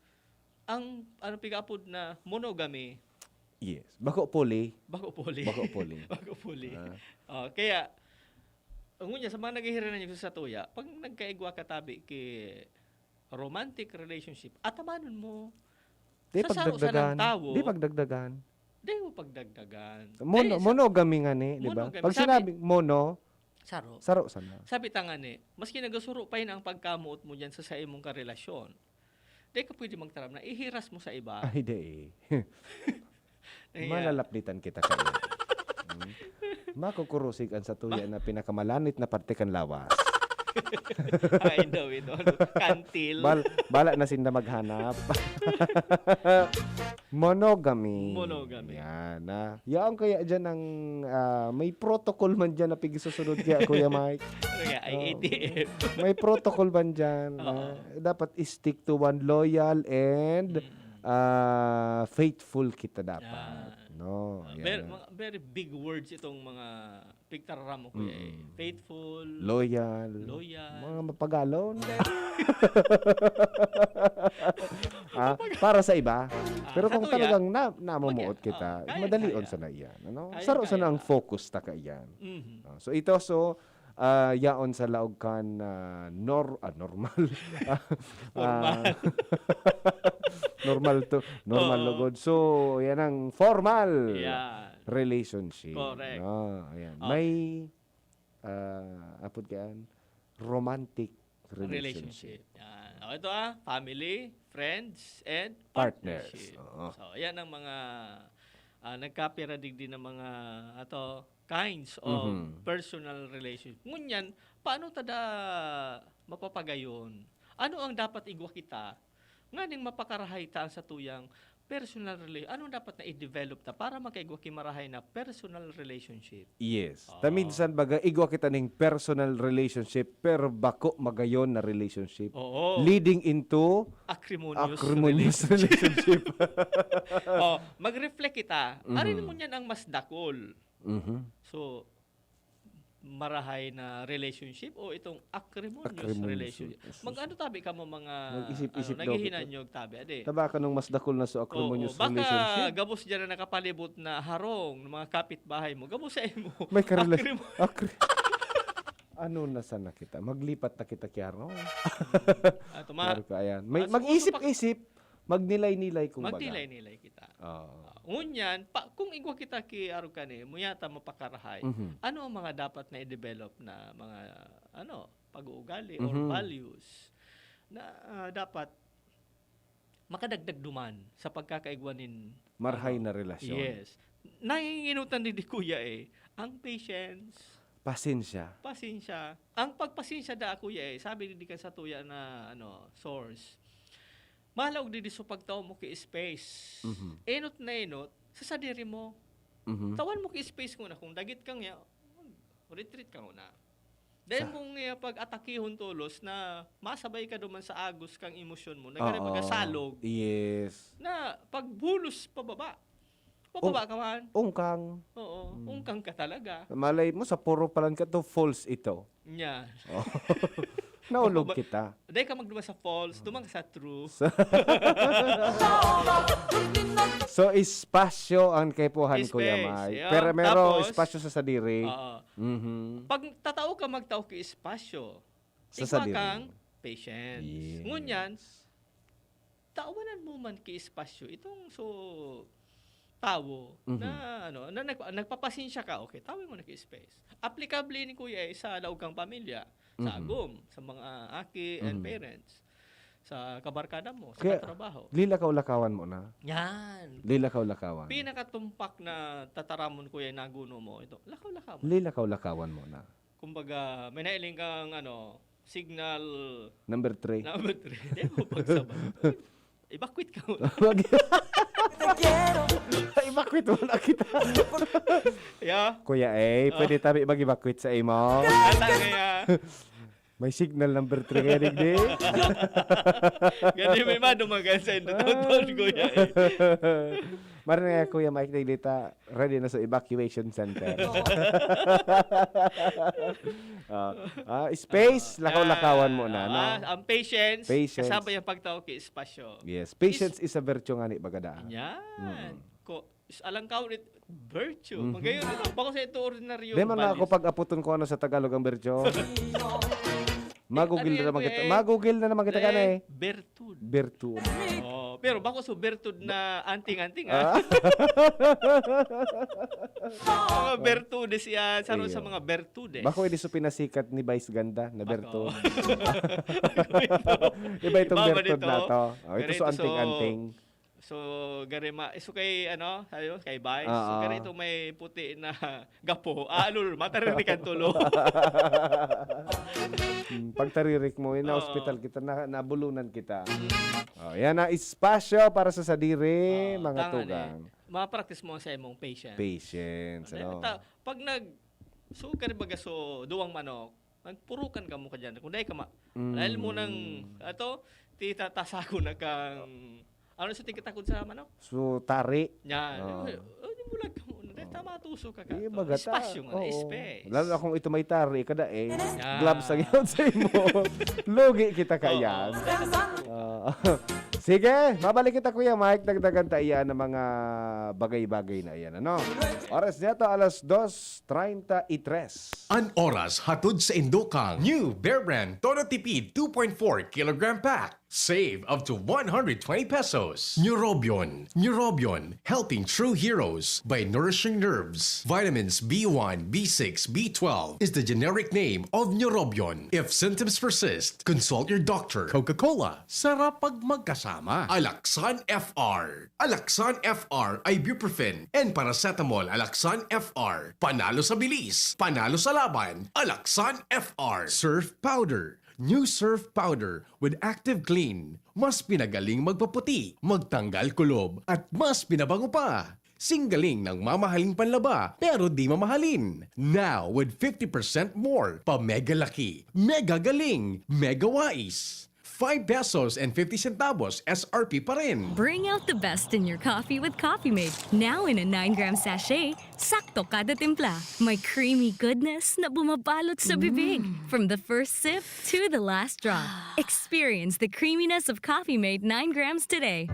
ang, ano, pigaapod na monogamy. Yes. Bako poly. Bako poly. Bako poly. Bako poly. Ah. Oh, kaya, ngunyan, sa mga naghihiran na sa satuya, pag nagkaigwa ka tabi ki romantic relationship, atamanon mo, Di sa saro pagdagdagan. sanang tawo, Di pagdagdagan. di mo pagdagdagan. Mono-, Di, sa monogamy nga ni, di ba? Monogamy. Pag Sabi, sinabing mono, saro. saro sana. Sabi ta nga ni, maski nagasuro pa yun ang pagkamuot mo dyan sa, sa imong karelasyon. Di ka pwede magtaram na ihiras mo sa iba. Ay, di eh. Ayan. Malalaplitan kita kayo. Hmm. Makukurusig ang satuya Ba- na pinakamalanit na parte kan lawas. Ay, daw ito. Ano? Kantil. Bal-, bala na sinda maghanap. Monogamy. Monogamy. Yan, ah. Yaon kaya dyan ang, ah, may protocol man dyan na pigsusunod kaya, Kuya Mike. Ano nga? Ay, Oo. A T M. May protocol man dyan, Oo. ah. Dapat stick to one, loyal and, Mm. ah, faithful kita dapat. Yan. No, Ah, yan very, na. mga, very big words itong mga pigtararamo ko eh. Mm. Faithful, Loyal. loyal. Mga mapagalon. Ah, para sa iba. Ah, Pero sa kung tuya, talagang na, namumuot mag-, kita, ah, kaya, madalion kaya. sana iyan, ano? Kaya, Saro sana kaya. ang focus ta kaiyan. Mhm. Ah, so ito, so, Ah, yaon sa laog kan, ah, nor-, ah, normal. Ah, Formal. ah, normal to, normal Oo. lugod. So, yan ang formal Yan. relationship. Correct. Ah, ayan. Okay. May, ah, apod kayan, romantic relationship. Relationship. Yan. O, ito ah, family, friends, and Partners. partnership. Oo. So, yan ang mga ah, nagkapira digdi ng mga ato kinds of Mhm. personal relationship. Ngunyan, paano ta da mapapagayon? Ano ang dapat igwa kita nganing mapakarahay ta ang satuyang personal relationship? Ano dapat na i-develop ta para magkaigwa ki marahay na personal relationship? Yes. Oo. Ta minsan baga igwa kita ning personal relationship pero bako magayon na relationship. Oo. Leading into Acrimonious, acrimonious relationship. relationship. Oh, mag-reflect kita. Ari Mhm. mo niyan ang mas dakol. Mhm. So, marahay na relationship o itong acrimonious, Acrimonious, relationship? yes, yes. Mag-ano tabi ka mo mga Mag-isip-isip ano, daw kita. naghihinanyog tabi, adi? Taba ka nung mas dakol na sa Oo, acrimonious baka relationship. Gabos dyan na nakapalibot na harong ng mga kapitbahay mo. Gabos sa imo. May karela- Acrim- Acri- ano na sana kita? Maglipat na kita ki harong. Ato ma- Klaro ka, ayan. May, Ah, so, mag-isip-isip, magnilay-nilay kung baga. Magnilay-nilay kita. Oo. Ah, ngunyan, pa, kung igwa kita ki Arog kani, muyata mapakarahay. Mhm. Ano ang mga dapat na i-develop na mga ano, pag-uugali or Mhm. values na ah, dapat makadagdag duman sa pagkakaigwa nin Marhay ano, na relasyon. Yes. Nanginginutan din di kuya eh, ang patience, Pasensya. pasensya. Ang pagpasensya da kuya eh, sabi di kan sa tuya na ano, source. Malaog di so pagtao mo ki space. Mhm. Enot na enot sa sadiri mo. Mhm. Tawan mo ki space ko na kung dagit kang ya, retreat ka na. Dahil Sa- mong uh, pag-atakihon tolos na masabay ka duman sa agos kang emosyon mo, nagkari Oo. Pagkasalog, Yes. Na pagbulos pababa. Pababa ka man. Ungkang. Oo, ungkang ka talaga. Malay mo, sa puro palan ka to, false ito. Nya. Naulog Pababa- kita. Dahil ka magduman sa false, duman ka sa true. So, espasyo ang kaipuhan, Kuya Space, Mike. yeah. Pero meron Tapos, espasyo sa sadiri. Oo. Mhm. Pag tatao ka magtao ki espasyo, Sa igwa sadiri. Kang patience. Yes. Ngunyan, tawanan mo man ki espasyo itong so tawo Mhm. na ano na nagpa- nagpapasensya ka, okay, tawin mo na ki space. Applicable ni kuya eh, sa laog kang pamilya, sa Mhm. agom, sa mga aki and Mhm. parents, sa kabarkada mo, sa Kaya- katrabaho. Lilakaw-lakawan mo na. Yan. Lilakaw-lakawan. Pinakatumpak na tataramon kuya naguno mo ito. Lakaw-lakaw. Lilakaw-lakawan mo na. Kumbaga, may nailing kang ano, signal Number three. Number three. Di mo pagsabay. Evacuate ka muna. Mag- Evacuate mo na kita. Yeah. Kuya, eh, pwede tabi mag-evacuate sa imo? Ata kaya, May signal number three kaya, digdi? Gani may madumagan sa indo doon, kuya. Eh. Mara na, Kuya Mike, digdi ta, ready na sa evacuation center. Ah, ah, space, lakaw-lakawan mo na, no? Ah, ang patience, Patience. Kasabay ang pagtao ki espasyo. Yes, patience is a virtue nga ni bagada. Yan. Mm. Ko, is alang kaon it virtue. Mhm. Magayon ito. Bako sa ito ordinaryo. Di man lang ako values. Pag-aputon ko ano sa Tagalog ang virtue. Magugil Ano na yan, naman kita. kuya? Magugil na naman kita ka na eh. Bertud. Virtue. Oh, pero bako so bertud na anting-anting Ah. ah. Mga bertudes yan. Saro sa Iyo. Mga bertudes. Bako hindi so pinasikat ni Vice Ganda na Bako. virtue. Iba itong Iba ba virtue dito? na to. Oh, ito Pero so ito so- anting-anting. So, gari ma, so kay ano, sabi mo, kay Vice. So, Oo. Gari ito may puti na gapo. Ah, lul, mataririkan tulo. Hmm, pagtaririk mo, yun na Oo. hospital kita, na, nabulunan kita. Oh, yan na espasyo para sa sadiri, Oo, mga tama na tugang. Eh. Mapractice mo sa imong patience. Patience, Ano, ano? ta- pag nag, so, kari baga so, duwang manok, nagpurukan ka mo ka dyan. Kung dahil ka ma, Mm. Dahil mo nang, ato, titatasago na kang, ano sa tingkatakod sa manok? So, tari. Yan. Oo. Ano mo lang ka muna. Dahil tama tuso ka ka. Di to. magata. Espasyo nga, Oo. Space. Lalo na kung ito may tari ka da eh. Yan. Gloves ang yun sa imo. Lugi kita Oo. kayan. Oo. Sige, mabalik kita, Kuya Mike. Dagdagan ta iyan ng mga bagay-bagay na iyan. Ano? Oras niya to, alas dos treinta y tres. An oras hatod sa indo kang New Bear Brand Todo Tipid two point four kilogram pack. Save up to one hundred twenty pesos. Neurobion. Neurobion, helping true heroes by nourishing nerves. Vitamins B one, B six, B twelve is the generic name of Neurobion. If symptoms persist, consult your doctor. Coca-Cola, sarap pag magkasama. Alaxan F R. Alaxan F R, ibuprofen, and paracetamol. Alaxan F R. Panalo sa bilis, panalo sa laban. Alaxan F R. Surf powder. New Surf powder with Active Clean. Mas pinagaling magpaputi, magtanggal kulob, at mas pinabango pa. Singgaling ng mamahaling panlaba, pero di mamahalin. Now, with fifty percent more, pa mega laki, mega galing, mega wais. Five pesos and fifty centavos S R P pa rin. Bring out the best in your coffee with Coffee Mate. Now in a nine gram sachet, sakto kada timpla. May creamy goodness na bumabalot sa bibig. From the first sip to the last drop. Experience the creaminess of Coffee Mate nine grams today.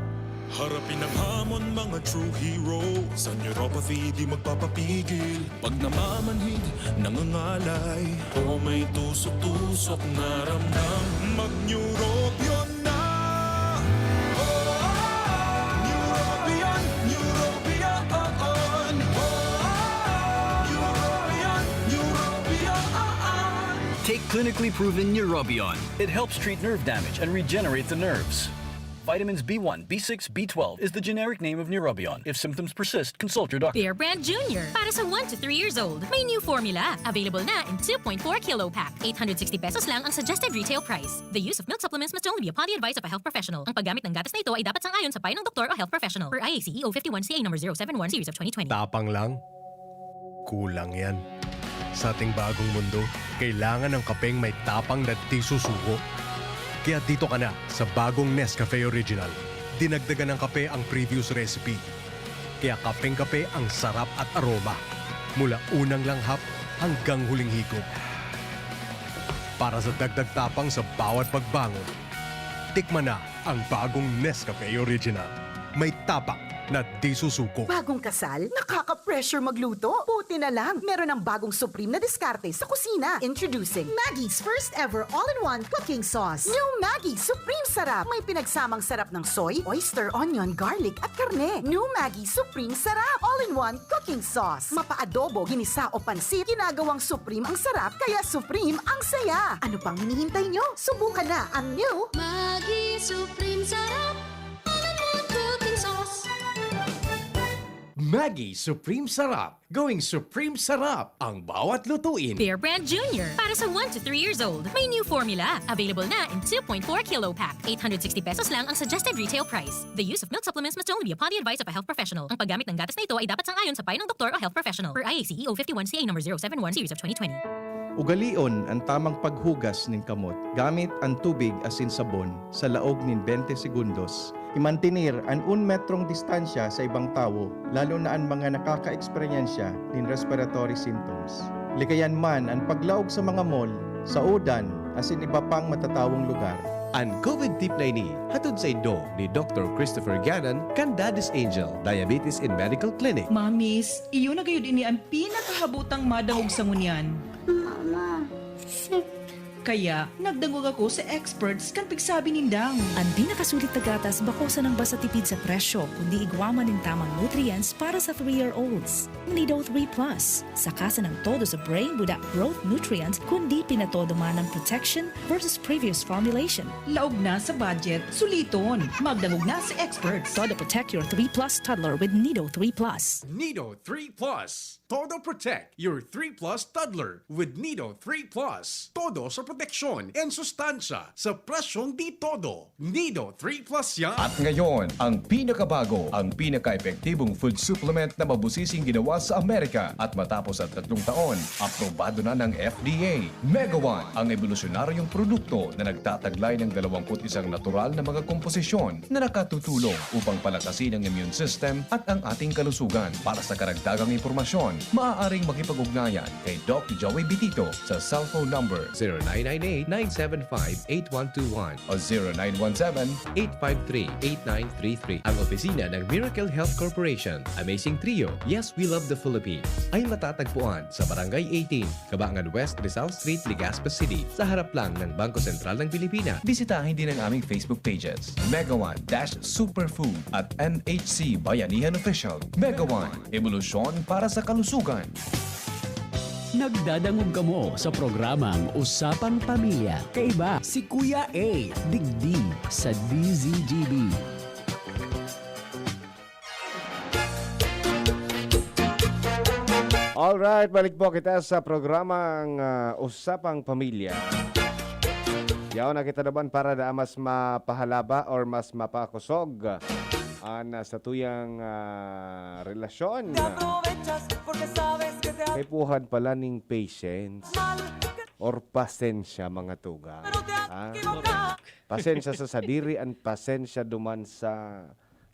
Harapin ang hamon, mga true hero. Sa neuropathy, di magpapapigil. Pag namamanhid, nangangalay, o may tusok-tusok na ramdam, mag-Neurobion na! Oh, Neurobion, Neurobion, oh, oh. Oh, Neurobion, Neurobion, oh, oh. Take clinically proven Neurobion. It helps treat nerve damage and regenerate the nerves. Vitamins B one, B six, B twelve is the generic name of Neurobion. If symptoms persist, consult your doctor. Bear Brand Junior. Para sa one to three years old, may new formula. Available na in two point four kilo pack. Eight hundred sixty pesos lang ang suggested retail price. The use of milk supplements must only be upon the advice of a health professional. Ang paggamit ng gatas na ito ay dapat sang-ayon sa payo ng doktor o health professional. Per I A C E O fifty-one C A number zero seven one series of twenty twenty. Tapang lang? Kulang yan. Sa ating bagong mundo, kailangan ng kapeng may tapang na di susuko. Kaya dito ka na sa bagong Nescafe Original. Dinagdagan ng kape ang previous recipe. Kaya kapeng-kape ang sarap at aroma. Mula unang langhap hanggang huling higop. Para sa dagdag tapang sa bawat pagbangon, tikman na ang bagong Nescafe Original. May tapang na di susuko. Bagong kasal? Nakaka-pressure magluto? Buti na lang, meron ang bagong Supreme na diskarte sa kusina. Introducing Maggie's first ever all-in-one cooking sauce. New Maggie Supreme Sarap. May pinagsamang sarap ng soy, oyster, onion, garlic, at karne. New Maggie Supreme Sarap. All-in-one cooking sauce. Mapa-adobo, ginisa o pansit, ginagawang Supreme ang sarap, kaya Supreme ang saya. Ano pang hinihintay nyo? Subukan na ang new Maggi Supreme Sarap. All-in-one cooking sauce. Maggi Supreme Sarap. Going Supreme Sarap ang bawat lutuin. Bear Brand Junior. Para sa one to three years old, may new formula. Available na in two point four kilo pack. Eight hundred sixty pesos lang ang suggested retail price. The use of milk supplements must only be upon the advice of a health professional. Ang paggamit ng gatas na ito ay dapat sang-ayon sa payo ng doktor o health professional. Per I A C E O fifty-one C A number zero seven one series of twenty twenty. Ugalion an tamang paghugas nin kamot gamit an tubig asin sabon sa laog nin bente segundos. Imantener an un metrong distansya sa ibang tawo, lalo na an mga nakakaeksperyensya nin respiratory symptoms. Likayan man an paglaog sa mga mall, saodan, asin iba pang matatawong lugar. An COVID tip na ini hatod saindo ni Doktor Christopher Gannon kan Daddy's Angel Diabetes and Medical Clinic. Mamis, iyo na gayud ini an pinakahabotang madangog sa ngunyan. Mama, sick. Kaya, nagdangog ako sa experts kan pigsabi nindang. An pinakasulit na gatas bako sanang basta tipid sa presyo, kundi igwa man nin tamang nutrients para sa three-year-olds. Nido three plus. Saka sanang todo sa brain without growth nutrients, kundi pinatodo man ang protection versus previous formulation. Laog na sa budget, suliton. Magdangog na sa experts. Todo protect your three plus toddler with Nido three plus. Nido three plus. Todo protect your three plus toddler with Nido three plus. Todo sa proteksyon and sustansya sa presyong di todo. Nido three plus yan. At ngayon, ang pinakabago, ang pinaka-epektibong food supplement na mabusising ginawa sa Amerika. At matapos ang tatlong taon, aprobado na ng F D A. Mega One, ang ebolusyonaryong produkto na nagtataglay ng dalawampu't isang natural na mga komposisyon na nakatutulong upang palakasin ang immune system at ang ating kalusugan. Para sa karagdagang impormasyon, maaaring makipag-ugnayan kay Doc Joey Bitito sa cellphone number zero nine nine eight nine seven five eight one two one o zero nine one seven eight five three eight nine three three. Ang opisina ng Miracle Health Corporation. Amazing Trio. Yes, we love the Philippines. Ay matatagpuan sa Barangay eighteen, Kabangan West, Rizal Street, Legazpi City, sa harap lang ng Bangko Sentral ng Pilipinas. Bisitahin din ang aming Facebook pages, Mega One dash Superfood at M H C Bayanihan Official. Mega One, ebolusyon para sa kalusugan. Nagdadangog kamo sa programang Usapang Pamilya. Kaiba si Kuya A, digdi sa D Z G B. Alright, balik po kita sa programang, ah, Usapang Pamilya. Yaon na kita naman para na mas mapahalaba or mas mapakosog an, ah, satuyang, ah, relasyon. Kaipuhan pala ning patience or pasensya, mga tugang. Ah, pasensya sa sadiri and pasensya duman sa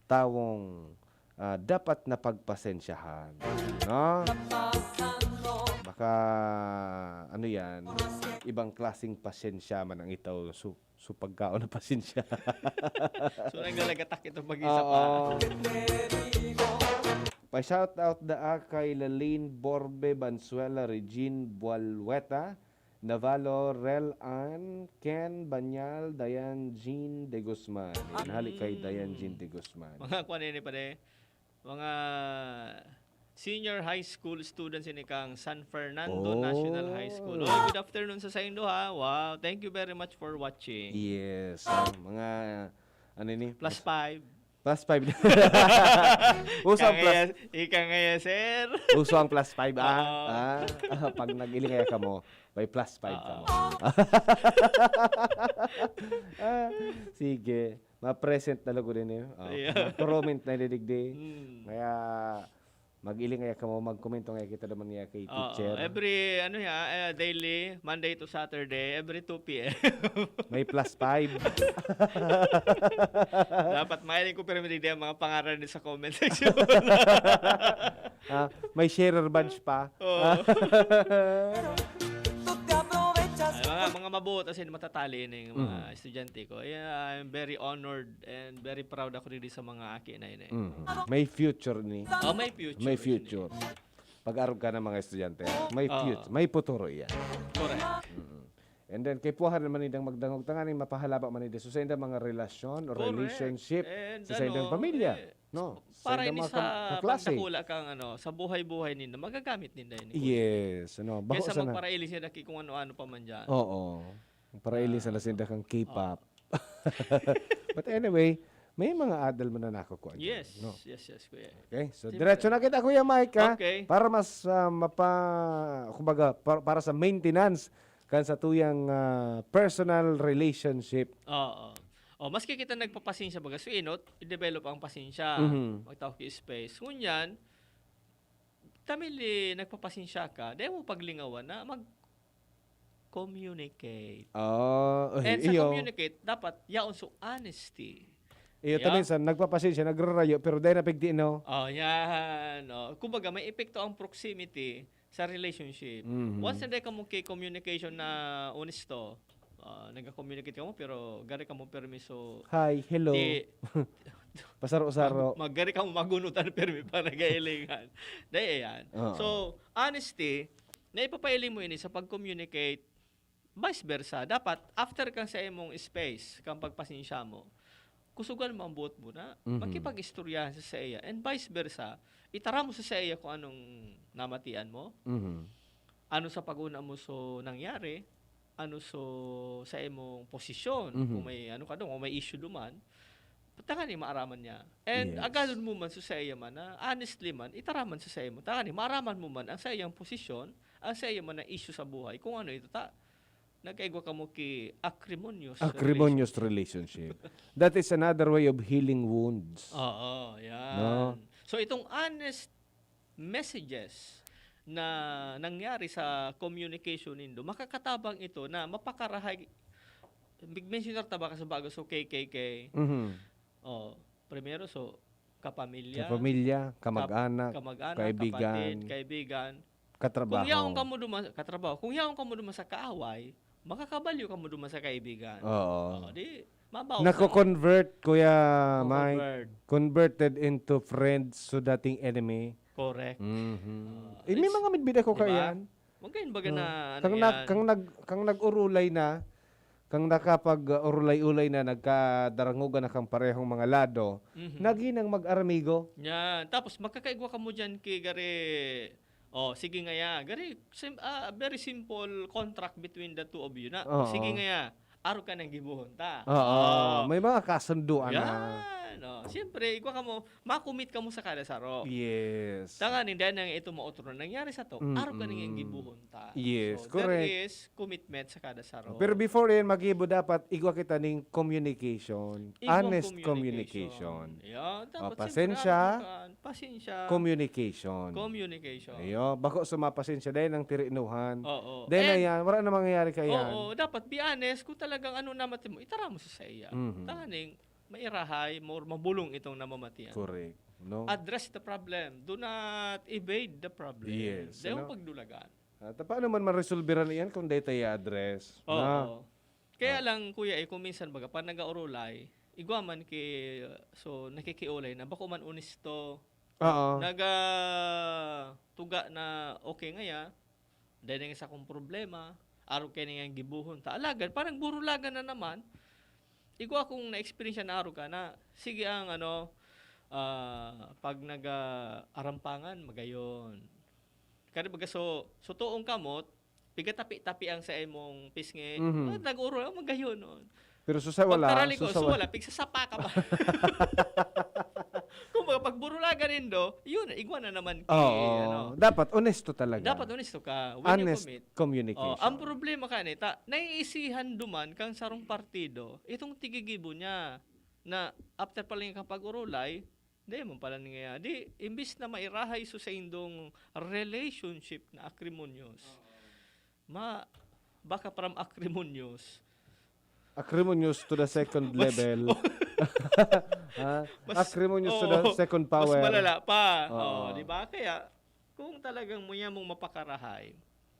tawong, ah, dapat na pagpasensyahan, no? Baka, ano yan, ibang klaseng pasensya man ang itaw. So, so pagkaon na pasensya. So, naglalagatak itong pag-isa pa. Oo. Pa-shout out daa kay Lalin Borbe Bansuela, Regine Bualweta, Navarro, Rel Ann, Ken Banyal, Dayan Jean de Guzman. Yan, hali kay Dayan Jean de Guzman. Mga kuwan ini, pare. Mga senior high school students ini kang San Fernando Oh. National High School. Oh, good afternoon sa saindo, ha. Wow, thank you very much for watching. Yes. Ang mga, ano ini? Plus five. Plus five. Uso ang plus Ika ngaya, ika ngaya, sir. Uso ang plus five, ah. Oo. Ah, pag nag-iling kaya kamo, may plus five Oo. kamo. Ah, sige. Ma-present na lugod ini. Oh, Yeah. ma-prominent na digdi. Hmm. Kaya, mag-iling kaya kamo, magkomento kaya kita naman niya kay Oo. teacher. Every, ano ya, eh, daily, Monday to Saturday, every two P M. May plus five. Dapat mahiling ko, pero hindi ang mga pangaran sa comment section. Ah, may sharer badge pa. Oo. Ah. Ay, mga, mga mabuot, as in, matatali ini yung mga Mm. estudyante ko. Yeah, I'm very honored and very proud ako diri sa mga aki na ini. Mm. May future ni. Oh, may future May ini. future. Pag-arog ka ng mga estudyante, may Oo. future, may futuro iyan. Correct. Mm. And then, kay puwahan naman nindang magdangog, tanganing mapahalaba man ninda. So, sa indang mga relasyon o Correct. relationship, And sa, sa indang ano, pamilya, eh, no? Sa para indang ini mga sa kam-, kaklase. pagdakula kang ano, sa buhay-buhay ninda, magagamit ninda ini. Yes, ano, baho Kaysa sana. magparaili siya na ki-, kung ano-ano pa man dyan. Oo. Paraili Ah. sana sinda kang K-pop. Oo. But anyway, may mga adal man na nakukuha dyan, Yes, no? yes, yes, kuya. Okay, so Siyempre. diretso na kita, Kuya Mike, ha? Okay. Para mas, ah, mapa-, kumbaga, par-, para sa maintenance kan satuyang, ah, personal relationship. Oo. O, maski kita nagpapasensya, baga, so, inot, i-develop ang pasensya. Mhm. Magtao ki space. Ngunyan, tamili nagpapasensya ka, dai mo paglingawan na mag-communicate. Ah, ay, And sa iyo. communicate, dapat yaon so honesty. Iyo, Yeah. ta minsan, nagpapasensya, nagrarayo, pero dai na pigdi, no? Oh, yan. Oh. Kumbaga, may epekto ang proximity sa relationship. Mhm. Once na dai kamo ki communication na honesto, ah, nagka-communicate kamo, pero gari kamo permiso. Hi, hello. Di Pasaro-saro. Mag-, maggari kamo magunutan, permi pa nagailingan. Dai, ayan. Oo. So, honesty, naipapailing mo ini sa pag-communicate, vice versa. Dapat, after kang sa imong space, kang pagpasensya mo, kusugan mo ang buot mo na Mhm. makipag-istoryahan sa saiya. And vice versa, itara mo sa saiya kung anong namatian mo. Mhm. Ano sa pag-una mo so nangyari, ano so sa imong posisyon, Mhm. kung may ano ka doon, kung may issue duman, tanganing maaraman niya. And Yes. agadon mo man so saiya man na, honestly man, itara man sa saiya mo. Tanganing maaraman mo man ang saiyang posisyon, ang saiya man na issue sa buhay, kung ano ito ta. Nagkaigwa kamo ki acrimonious Acrimonious relationship. That is another way of healing wounds. Oo, yan. No? So, itong honest messages na nangyari sa communication nindo, makakatabang ito na mapakarahay. Mig-, mensionar ta ba ka sa bago, so, K K K? Mhm. Oh, primero, so, kapamilya, Kapamilya, kap-, kamag-anak, kamag-anak, kaibigan, kapatid, kaibigan. katrabaho. Kung yaon kamo duman, katrabaho. Kung yaon kamo duman sa kaaway, makakabalyo kamo duman sa kaibigan. Oo. Oh, di, mabaw Nako-convert, Kuya Mike. Convert. Converted into friends so dating enemy. Correct. Mhm. Ah, Eh, may it's- mga midbid ako Diba? kaiyan. Magkain baga na, ano Kang, nag, yan? kang, nag, kang nag-urulay na, kang nakapag-urulay-ulay na, nagkadarangugan na kang parehong mga lado, Mhm. naghinang mag-aramigo. Yan. Tapos, magkakaigwa kamo dyan kay gari, oh, sige nga ya. Gari, sim, ah, very simple contract between the two of you na. Oo. Sige nga ya. Arog ka nang gibohon ta. Oo. Oh. May mga kasunduan na. Yan. Oh. Siyempre, igwa kamo, makumit kamo sa kada saro. Yes. Tanganing dahil nang ito maotro na nangyari sa to, Mm-mm. Arog ka nang gibohon ta. Yes, So, correct. There is commitment sa kada saro. Pero before yan, magibo dapat igwa kita ning communication. Igwang Honest communication. communication. Yeah, Oh, dapat pasensya. siyempre, ano ka, pasensya. Communication. Communication. Ayo, bako sa mapasensya dahil ang tirinuhan. Oo. Dahil na And- yan, wala na mangyayari ka yan. Oo, dapat be honest. Kung talagang ano naman mo, itara mo sa saiya. Mhm. Tanganing, mairahay, more mabulong itong namamatian. Correct. No? Address the problem. Do not evade the problem. Yes, Dahil ano? Pagdulagan. At paano man maresolbera na yan kung data i-address? Oo. Na? Kaya Ah. lang, kuya, eh, kung minsan baga, pag nag-aurulay, igwa man ki, so, nakikiulay na, bako man onesto, Oo. naga-, tuga na okay ngaya, dahil nga sa kong problema, arog kayo na nga gibuhon ta. Alagad, parang burulagan na naman, igwa akong na-experience na arog ka na, sige ang ano, ah, pag nag-arampangan, magayon. Kani baga, so, so toong kamot, pigatapi-tapi ang sa imong pisngi. Mhm. Ah, nag-uro lang, magayon, no? Pero susay wala. Pagkarali ko, Susay so wala. Wala, pigsasapa ka ba? Kung baga, pag burulagan nindo, yun, igwa na naman ki, Oo. ano. Dapat onesto talaga. Dapat onesto ka. When you Honest commit. communication. Oh, ang problema ka nita, naiisihan duman kang sarong partido, itong tigigibo niya, na after pala yung kapag-urulay, di mo pala niya. Di, imbis na mairahay so sa indong relationship na acrimonious, ma, baka from acrimonious, Acrimonious to the second Mas- level. Ha? Mas- Acrimonious to the Oo, second mas power. malala pa. Oo. Oh, di ba? Kaya, kung talagang muya mong mapakarahay,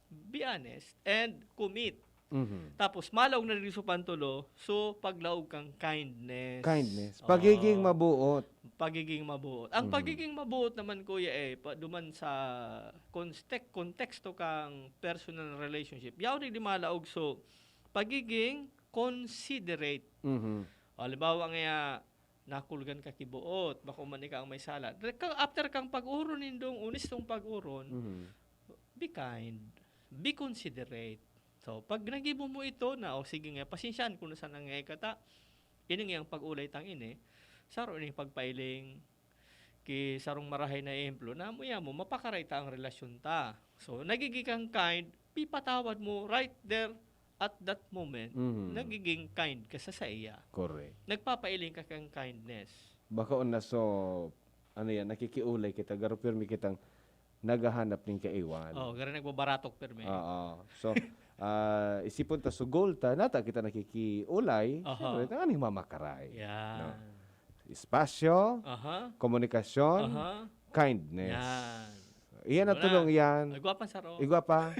be honest and commit. Mhm. Tapos, malaog na rin sa pantulo, so, paglaog kang kindness. Kindness. Oo. Pagiging mabuot. Pagiging mabuot. Ang Mhm. pagiging mabuot naman, kuya, eh, pa, duman sa context, konteksto kang personal relationship. Yaon di malaog, so, pagiging considerate. Mhm. O, halimbawa nga, nakulgan ka kibuot, bako man ikaw ang may sala. Ka, after kang pag-uron nindong, onestong pag-uron, Mhm. be kind, be considerate. So, pag nagibo mo ito na, o sige nga, pasensyahan ko na sana nga ikata, ining yang pag-ulay tang ini, saro ining pagpailing, ki sarong marahay na ehemplo, na muya mo, mapakaray ta ang relasyon ta. So, nagiging kang kind, pipatawad mo right there at that moment, Mhm. nagiging kind ka sa saiya. Correct. Nagpapailing ka kang kindness. Baka on na so, ano yan, nakikiulay kita, garo pirmi kitang naghahanap ning kaiwan. Oh, gara nagbabaratok pirmi. Oo. So, ah, isipon ta so goal ta, nata kita nakikiulay, Aha. siyempre, tanganing mamakaray. Yan. No? Espasyo, Aha. komunikasyon, Aha. kindness. Yan. Iyan ang Wala. tulong yan. Agwa pa saro. Igwa pa.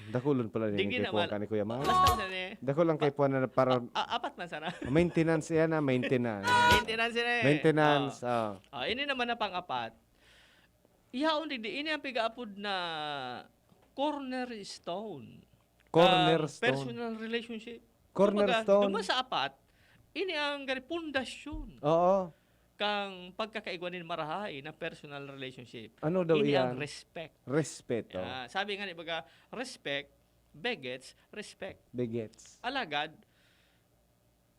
Dakulon pala Dingin niya naman. kay Kuya Mike. Basta na ni. Dakul lang kay Puan na para A- apat man sana. maintenance yan na maintenance. Maintenance na eh. Maintenance. Ah. Ah. Ah, ini naman na pang-apat. Ihaon digdi, ini ang pigaapod na cornerstone. Cornerstone. Ang personal relationship. Cornerstone. Kumbaga, duman sa apat, ini ang gari pundasyon Oo. kang pagkakaigwa nin marahay na personal relationship. Ano daw Ini ang iyan? Respect. Respeto. Ah, sabi nga ni baga, respect begets respect. Begets. Alagad,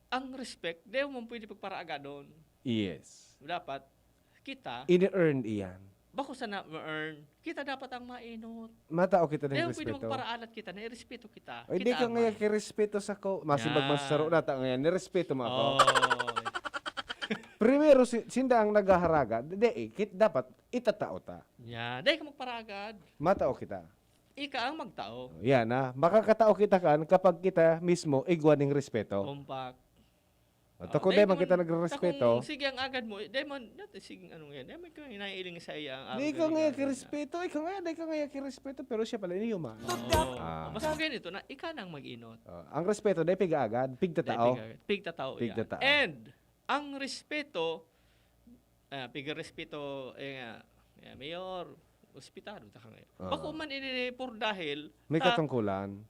ang respect, di mo pwede pagparaagadon. Yes. Dapat, kita, Ini-earn iyan. bako sana ma-earn, kita dapat ang mainot. Matao kita ng Di mo pwede respeto. magparaalat kita, nairespeto kita. Ay, di Kita ka ang ngaya may- kirespeto sa ko. Masimbag Yan. man sa saro, data ngayon, nirespeto mo ako. Oh. Primero, si, sinda ang naghaharaga. Di, eh, kit, dapat itatao ta. Yan. Dahil ka magparagad, Matao kita. ika ang magtao. Yan, ha. Makakatao kita kan kapag kita mismo igwa ning respeto. Compact. At ako, dai man kita nagrerespeto. Kung sige ang agad mo, dai man, dati sige, ano nga, dai man ka hinailing sa iya ang agad. Di ka nga kirespeto, ikaw nga, di ka nga kirespeto, pero siya pala, ini human. Oo. Ah. Mas maganda ito na, ika nang mag-inot. Ah, ang respeto, dai pigaagad, pigtatao. Dai pigaagad, pigtatao, yeah. Pigtatao. And, ang respeto, ah, pigarespeto, eh, nga, eh, Mayor, respetado ta ka ngayon. Ah. Bako man ini por dahil, may katungkulan.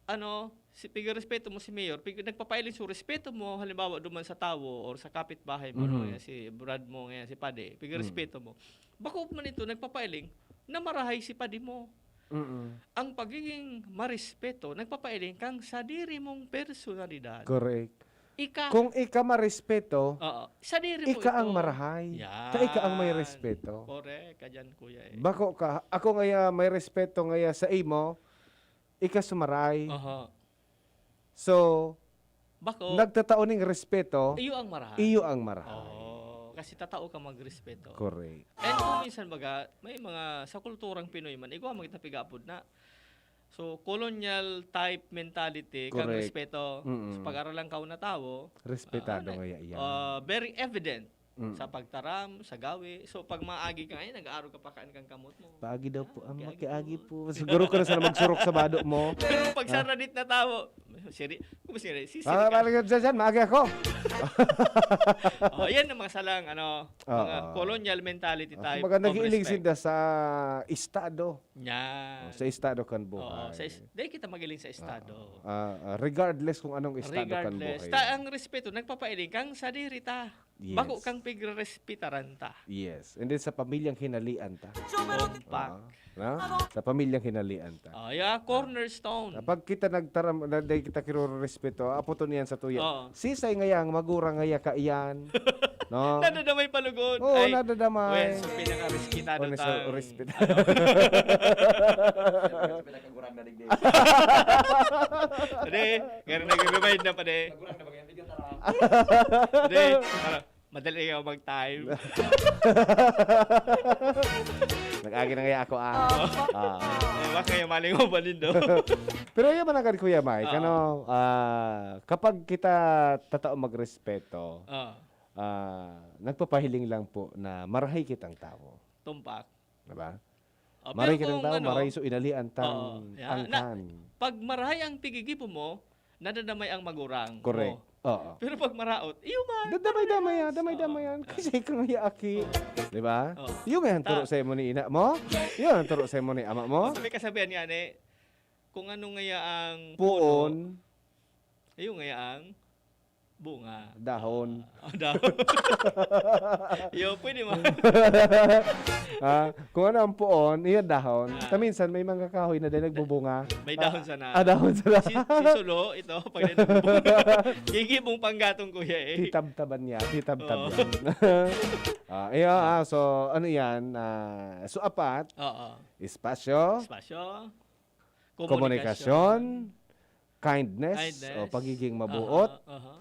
Ano, si, pigarespeto mo si Mayor, pig-, nagpapailing so respeto mo, halimbawa, duman sa tawo or sa kapitbahay mo, ano, mm, nga si Brad mo, nga si Padi, pigarespeto mo. Bako man ito, nagpapailing na marahay si Padi mo. Mm. Ang pagiging marespeto, nagpapailing kang sadiri mong personalidad. Correct. Ika. Kung ika marespeto, oo, sadiri mo ika ang ito. Marahay. Yan. Ta ika ang may respeto. Correct, ka dyan, kuya, eh. Bako ka, ako ngaya may respeto ngaya sa imo, ika sumaray. Aha. So, bako, nagtatao ning respeto, iyo ang marahay. Iyo ang marahay. Oo, kasi tatao ka magrespeto. Correct. And kung minsan baga, may mga sa kulturang Pinoy man, igwa man kita pigapod na. So, colonial type mentality kang, correct, respeto. Mm-mm. Sa pag-aralan ka na tawo, respetado, ah, ano, nga iya, ah, very evident. Mm. Sa pagtaram, sa gawi. So, pag maagi ka ngayon, nag-aarog ka pa kaan kang kamot mo. Paagi daw po. Ah, ah, makiagi po. Siguro ka na sana magsurok sa bado mo. Pero pag, ah, saradit na tawo, siri, kung siri, sisiri ka. Ah, parang dyan, dyan, maagi ako. Oh, yan ang mga salang, ano, mga, oo, colonial mentality type of respect. Ah, kumbaga, nag-iiling sinda sa estado. Yan. Oh, sa estado kan buhay. Oo, sa es-, dahil kita magiling sa estado. Ah, ah, ah, regardless kung anong estado kan buhay. Regardless. Ta, ang respeto, nagpapailing kang sadiri ta. Yes. Bako kang pigre-respetaran ta. Yes. And then sa pamilyang hinalian ta. Tumpak. Ah, no? Sa pamilyang hinalian ta. Oh, yeah, cornerstone. Kapag kita nagtaram, na, na kita kirurespeto, apo to niyan sa tuya. Oo. Sisay ngayang magurang ngaya kaiyan. No? Nadadamay pa lugod. Oo, ay, nadadamay. Well, so, pinaka-respetado. Oh, so, tang-, respetado. Ano? Pinakagurang na digdi. Pade, ganun nag-remind na, pade. Nagurang na ba yan? Hindi ka tara. Pade, ano, madali ka mag-time. Nag-agi na kaya ako, ah. Ah. Eh, baka yung maling mo ba nindo? Pero yun man agad, Kuya Mike, ah, ano, ah, kapag kita tatao magrespeto, ah, ah, nagpapahiling lang po na marahay kitang tawo. Tumpak. Diba? Ah, marahay kitang tawo, ano, marahay so inalian tang, oo, yeah, angkan. Pag marahay ang pigigibo mo, nadadamay ang magurang mo. Correct. Oo. Pero pag maraot, iyo man. Dadamay-damay yan, damay-damay yan. Oo. Kasi ikaw nga aki. Oo. Diba? Oo. Iyo nga ang turo sa imo ni ina mo. Iyo ang turo sa imo ni ama mo. Basta may kasabihan nga ni, kung ano nga ang puno, puon, iyo nga ang bunga. Dahon. Ah, dahon. Yo, pwede mo. Ah, kung ano ang puon, iya dahon. Ah. Ta minsan may mga kahoy na din nagbubunga. May dahon sana. Ah, dahon sana. Si, si Sulo, ito, pag nagbubunga. Gigi mong panggatong, kuya, eh. Titabtaban niya, titabtab yan. Ah, iya, ah, so, ano yan? Ah, so, apat, oo, espasyo. Espasyo. Komunikasyon. Komunikasyon, kindness, kindness, o pagiging mabuot. Aha, aha.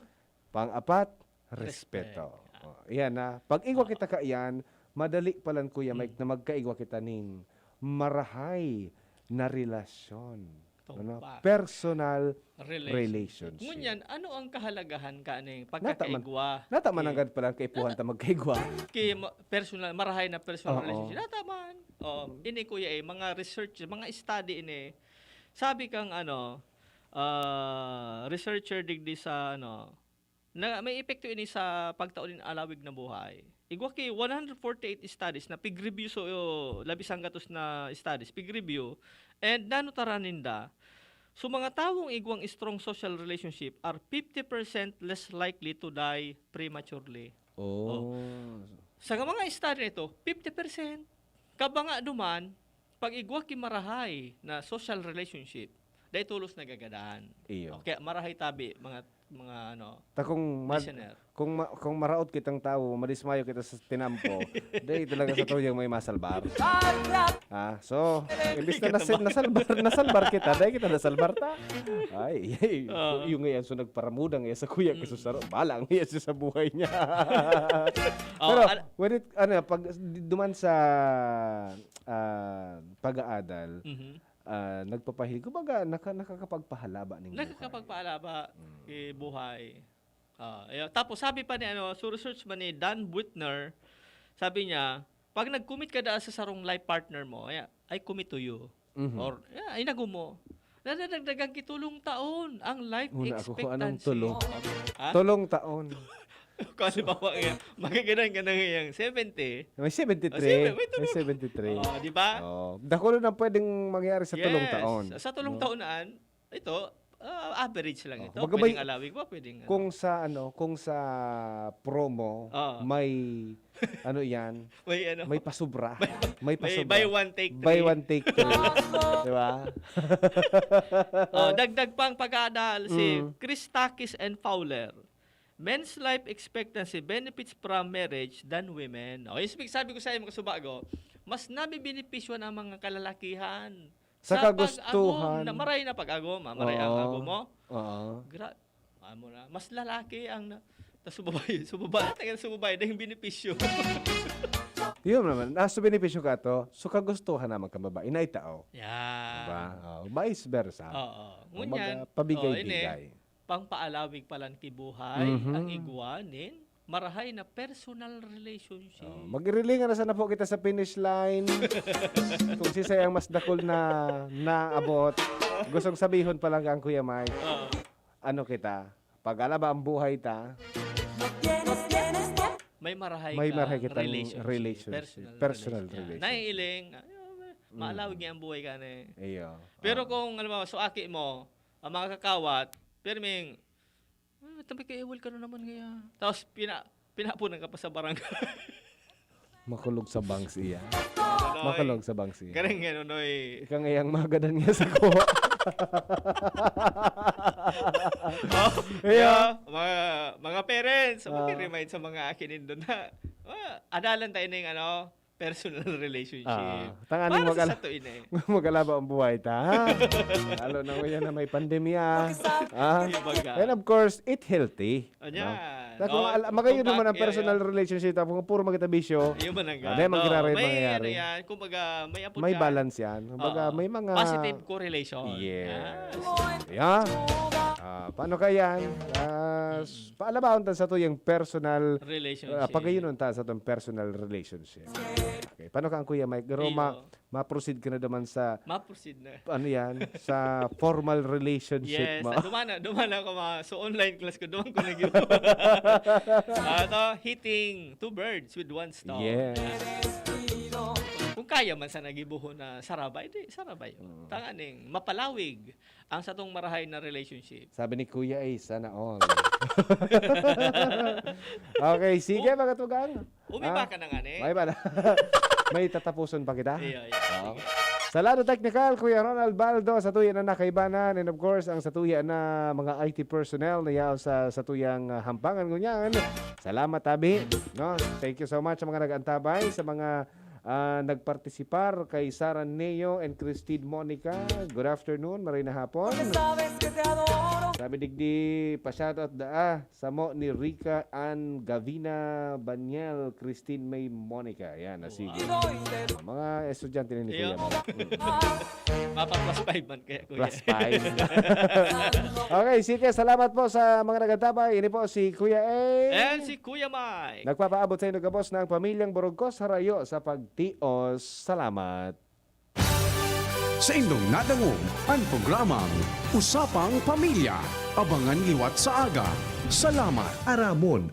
Pang-apat, respect, respeto. Ah. O, iyan na. Pag igwa, ah, kita kaiyan, madali palan, Kuya Mike, hmm, na magkaigwa kita ning marahay na relasyon. Ano? Tumpak. Personal relationship. Relationship. Ngunyan, ano ang kahalagahan kaning pagkakaigwa? Nata man, nata man ki-, anggad pala kaipuhan ta magkaigwa. Ki ma-, personal, marahay na personal, oo, relationship. Nata man. Oh, mm, ini, kuya, eh, mga research, mga study ini. Sabi kang, ano, ah, researcher digdi sa, ano, na may epekto ini sa pagtao nin alawig na buhay. Igwa ki one hundred forty-eight studies na pig-review, so, labi sanggatos na studies, pig-review, and nanutaran ninda, so, mga tawong igwang strong social relationship are fifty percent less likely to die prematurely. Oh. Oh. Sa mga study na ito, fifty percent. Kabanga duman, pag igwa ki marahay na social relationship, dai tolos nagagadan. Iyo. Okay, marahay tabi, mga, mga ano, ta kung ma-, listener, kung ma-, kung maraot kitang tawo, madismayo kita sa tinampo, dai talaga sa tuyang may masalbar. Ah, so, imbis na nasi-, nasalbar, nasalbar kita, dai kita nasalbar ta. Ay, ay, oo, yung ngayon, so nagparamudang ngayon sa kuya ko, hmm, sa saro, bahala ngayon siya sa buhay niya. Oh, pero, al- when it, ano, pag, d-, duman sa, ah, pag-aadal, mhm, ah, nagpapahiling, kumbaga, naka-, nakakapagpahalaba ning buhay. Nakakapagpahalaba, mm, eh, buhay. Ah, ayan. Tapos sabi pa ni ano, so research man ni Dan Buettner, sabi niya, "Pag nag-commit ka daa sa sarong life partner mo, ayan, I commit to you." Mhm. Or, yeah, inago mo. Nadadagdagan ki tulong taon ang life Una ako kung anong expectancy. tulo. Ha? Tulong taon. Kung halimbawa nga, magaganan ka na ngayang seventy. May seventy-three. Oh, siyempre, may tulong. May seventy-three. Oh, di ba? Oh, dakulo na pwedeng mangyari sa tulong Yes. taon. Sa tulong No? taon naan, ito, ah, average lang Oh, ito. kumbaga, Pwedeng may- alawig pa, pwedeng ano. Kung sa ano, kung sa promo, Oo. may ano yan, May ano. may pasubra. May, May may pasubra. Buy one, take three. Buy one, take three. Di ba? Oh, dagdag pang pag-aadal si Mm. Christakis and Fowler. Men's life expectancy benefits from marriage than women. Oh, yung sabi ko sa mga kasubago, mas nabibenepisyo ang mga kalalakihan. Sa pag-agom kagustuhan. Na maray na pag-agom, ah, maray ang Oo. agom mo. Oo. Gra- amo na. Mas lalaki ang na, tas sa babae, sa babae, tagal sa babae na yung benepisyo. Yun naman. Ah, so benepisyo ka to. So kagustuhan naman kang babae. Inaitao. Yeah. Diba? Oh, vice versa. Oo. Kung Ngunyan, baga, pabigay-bigay. oh, ini, pangpaalawig palan ki buhay, Mhm. ang igwa nin marahay na personal relationship. Oh, magirilingan na sana po kita sa finish line. Kung sisay ang mas dakul na naabot. Gustong sabihon pa lang ang Kuya Mike. Oo. Ano kita? Pag alaba ang buhay ta, May marahay May ka marahay kitang relationship. relationship. Personal, Personal relationship. relationship. Naiiling, ah, maalawig niya ang buhay ka na eh. iyo. Pero Ah, kung, alam mo, so aki mo, ang mga kakawat, pirming, ah, tabi ka, iwal ka na naman kaya. Tapos, pina, pinapunan ka pa sa barangay. Makulog sa bangs iya. Noy. Makulog sa bangs iya. Ganun nga, Noy. Ika ngayang magadan niya sa kuha. Oh, Iya. yeah, mga, mga parents, Ah. mag-remind sa mga aki nindo na, ah, adalan tayo na yung ano, personal relationship. Ah, tanganing Para mag-al- sa sato ini. Mag-alaba ang buhay ta, ha? Lalo na ngayon na may pandemya. Ah? Ibaga. And of course, eat healthy. Ayan. Na kung Oh, al- magayon kung naman ang bakit, personal relationship, tapos kung puro makita bisyo, Yun man ang ano yan, gano. mangyari, May, mangyari. ano yan, kumbaga, may apod May ka. balance yan. Kumbaga, Oo. may mga Positive correlation. Yes. Ah. Yeah. Ah, paano kaya yan? Ah, s- paalabaon ta sa to yung personal, Relationship. ah, pagayunon ta sa tong personal relationship. Okay. Paano ka ang Kuya Mike? Pero ma- Iyo. ma-proceed ka na naman sa, Ma-proceed na. ano yan, sa formal relationship Yes, mo. ah, dumana, dumana ako mga, so online class ko, duman ko nag Ah, to, hitting two birds with one stone. Yes. Kung kaya man sa nagibuho na sarabay, di sarabay. Mm. Tanganing mapalawig ang satong marahay na relationship. Sabi ni Kuya Ace, sana all. Okay, sige, mga tugang. Umiba Ah, ka na nga, eh. May ba na? May tatapuson pa kita? Iya, iya. Oo. Sige. Sa lado teknikal, Kuya Ronald Baldo, sa tuya na nakaibanan, and of course, ang sa tuya na mga I T personnel na yaw sa, sa tuyang, ah, hampangan ngunyan. Salamat, Abi. No? Thank you so much sa mga nag-antabay, sa mga, ah, nagpartisipar kay Sarah Neo and Christine Monica. Good afternoon, maray na hapon. Sabi digdi, pa-shoutout daa samo ni Rica Ann Gavina Baniel, Christine May Monica. Yan, na sige. Mga estudyante ni Iyo. Kuya Mike. Mm. Mapa plus five man kaya, Kuya. Plus five. Okay, sige. Salamat po sa mga nag-antabay. Ini po si Kuya A. And si Kuya Mike. Nagpapaabot sa inyo gabos ng pamilyang Borogkos Harayo sa pagtios. Salamat. Sa indong nadangog an programang Usapang Pamilya. Abangan liwat sa aga. Salamat. Aramon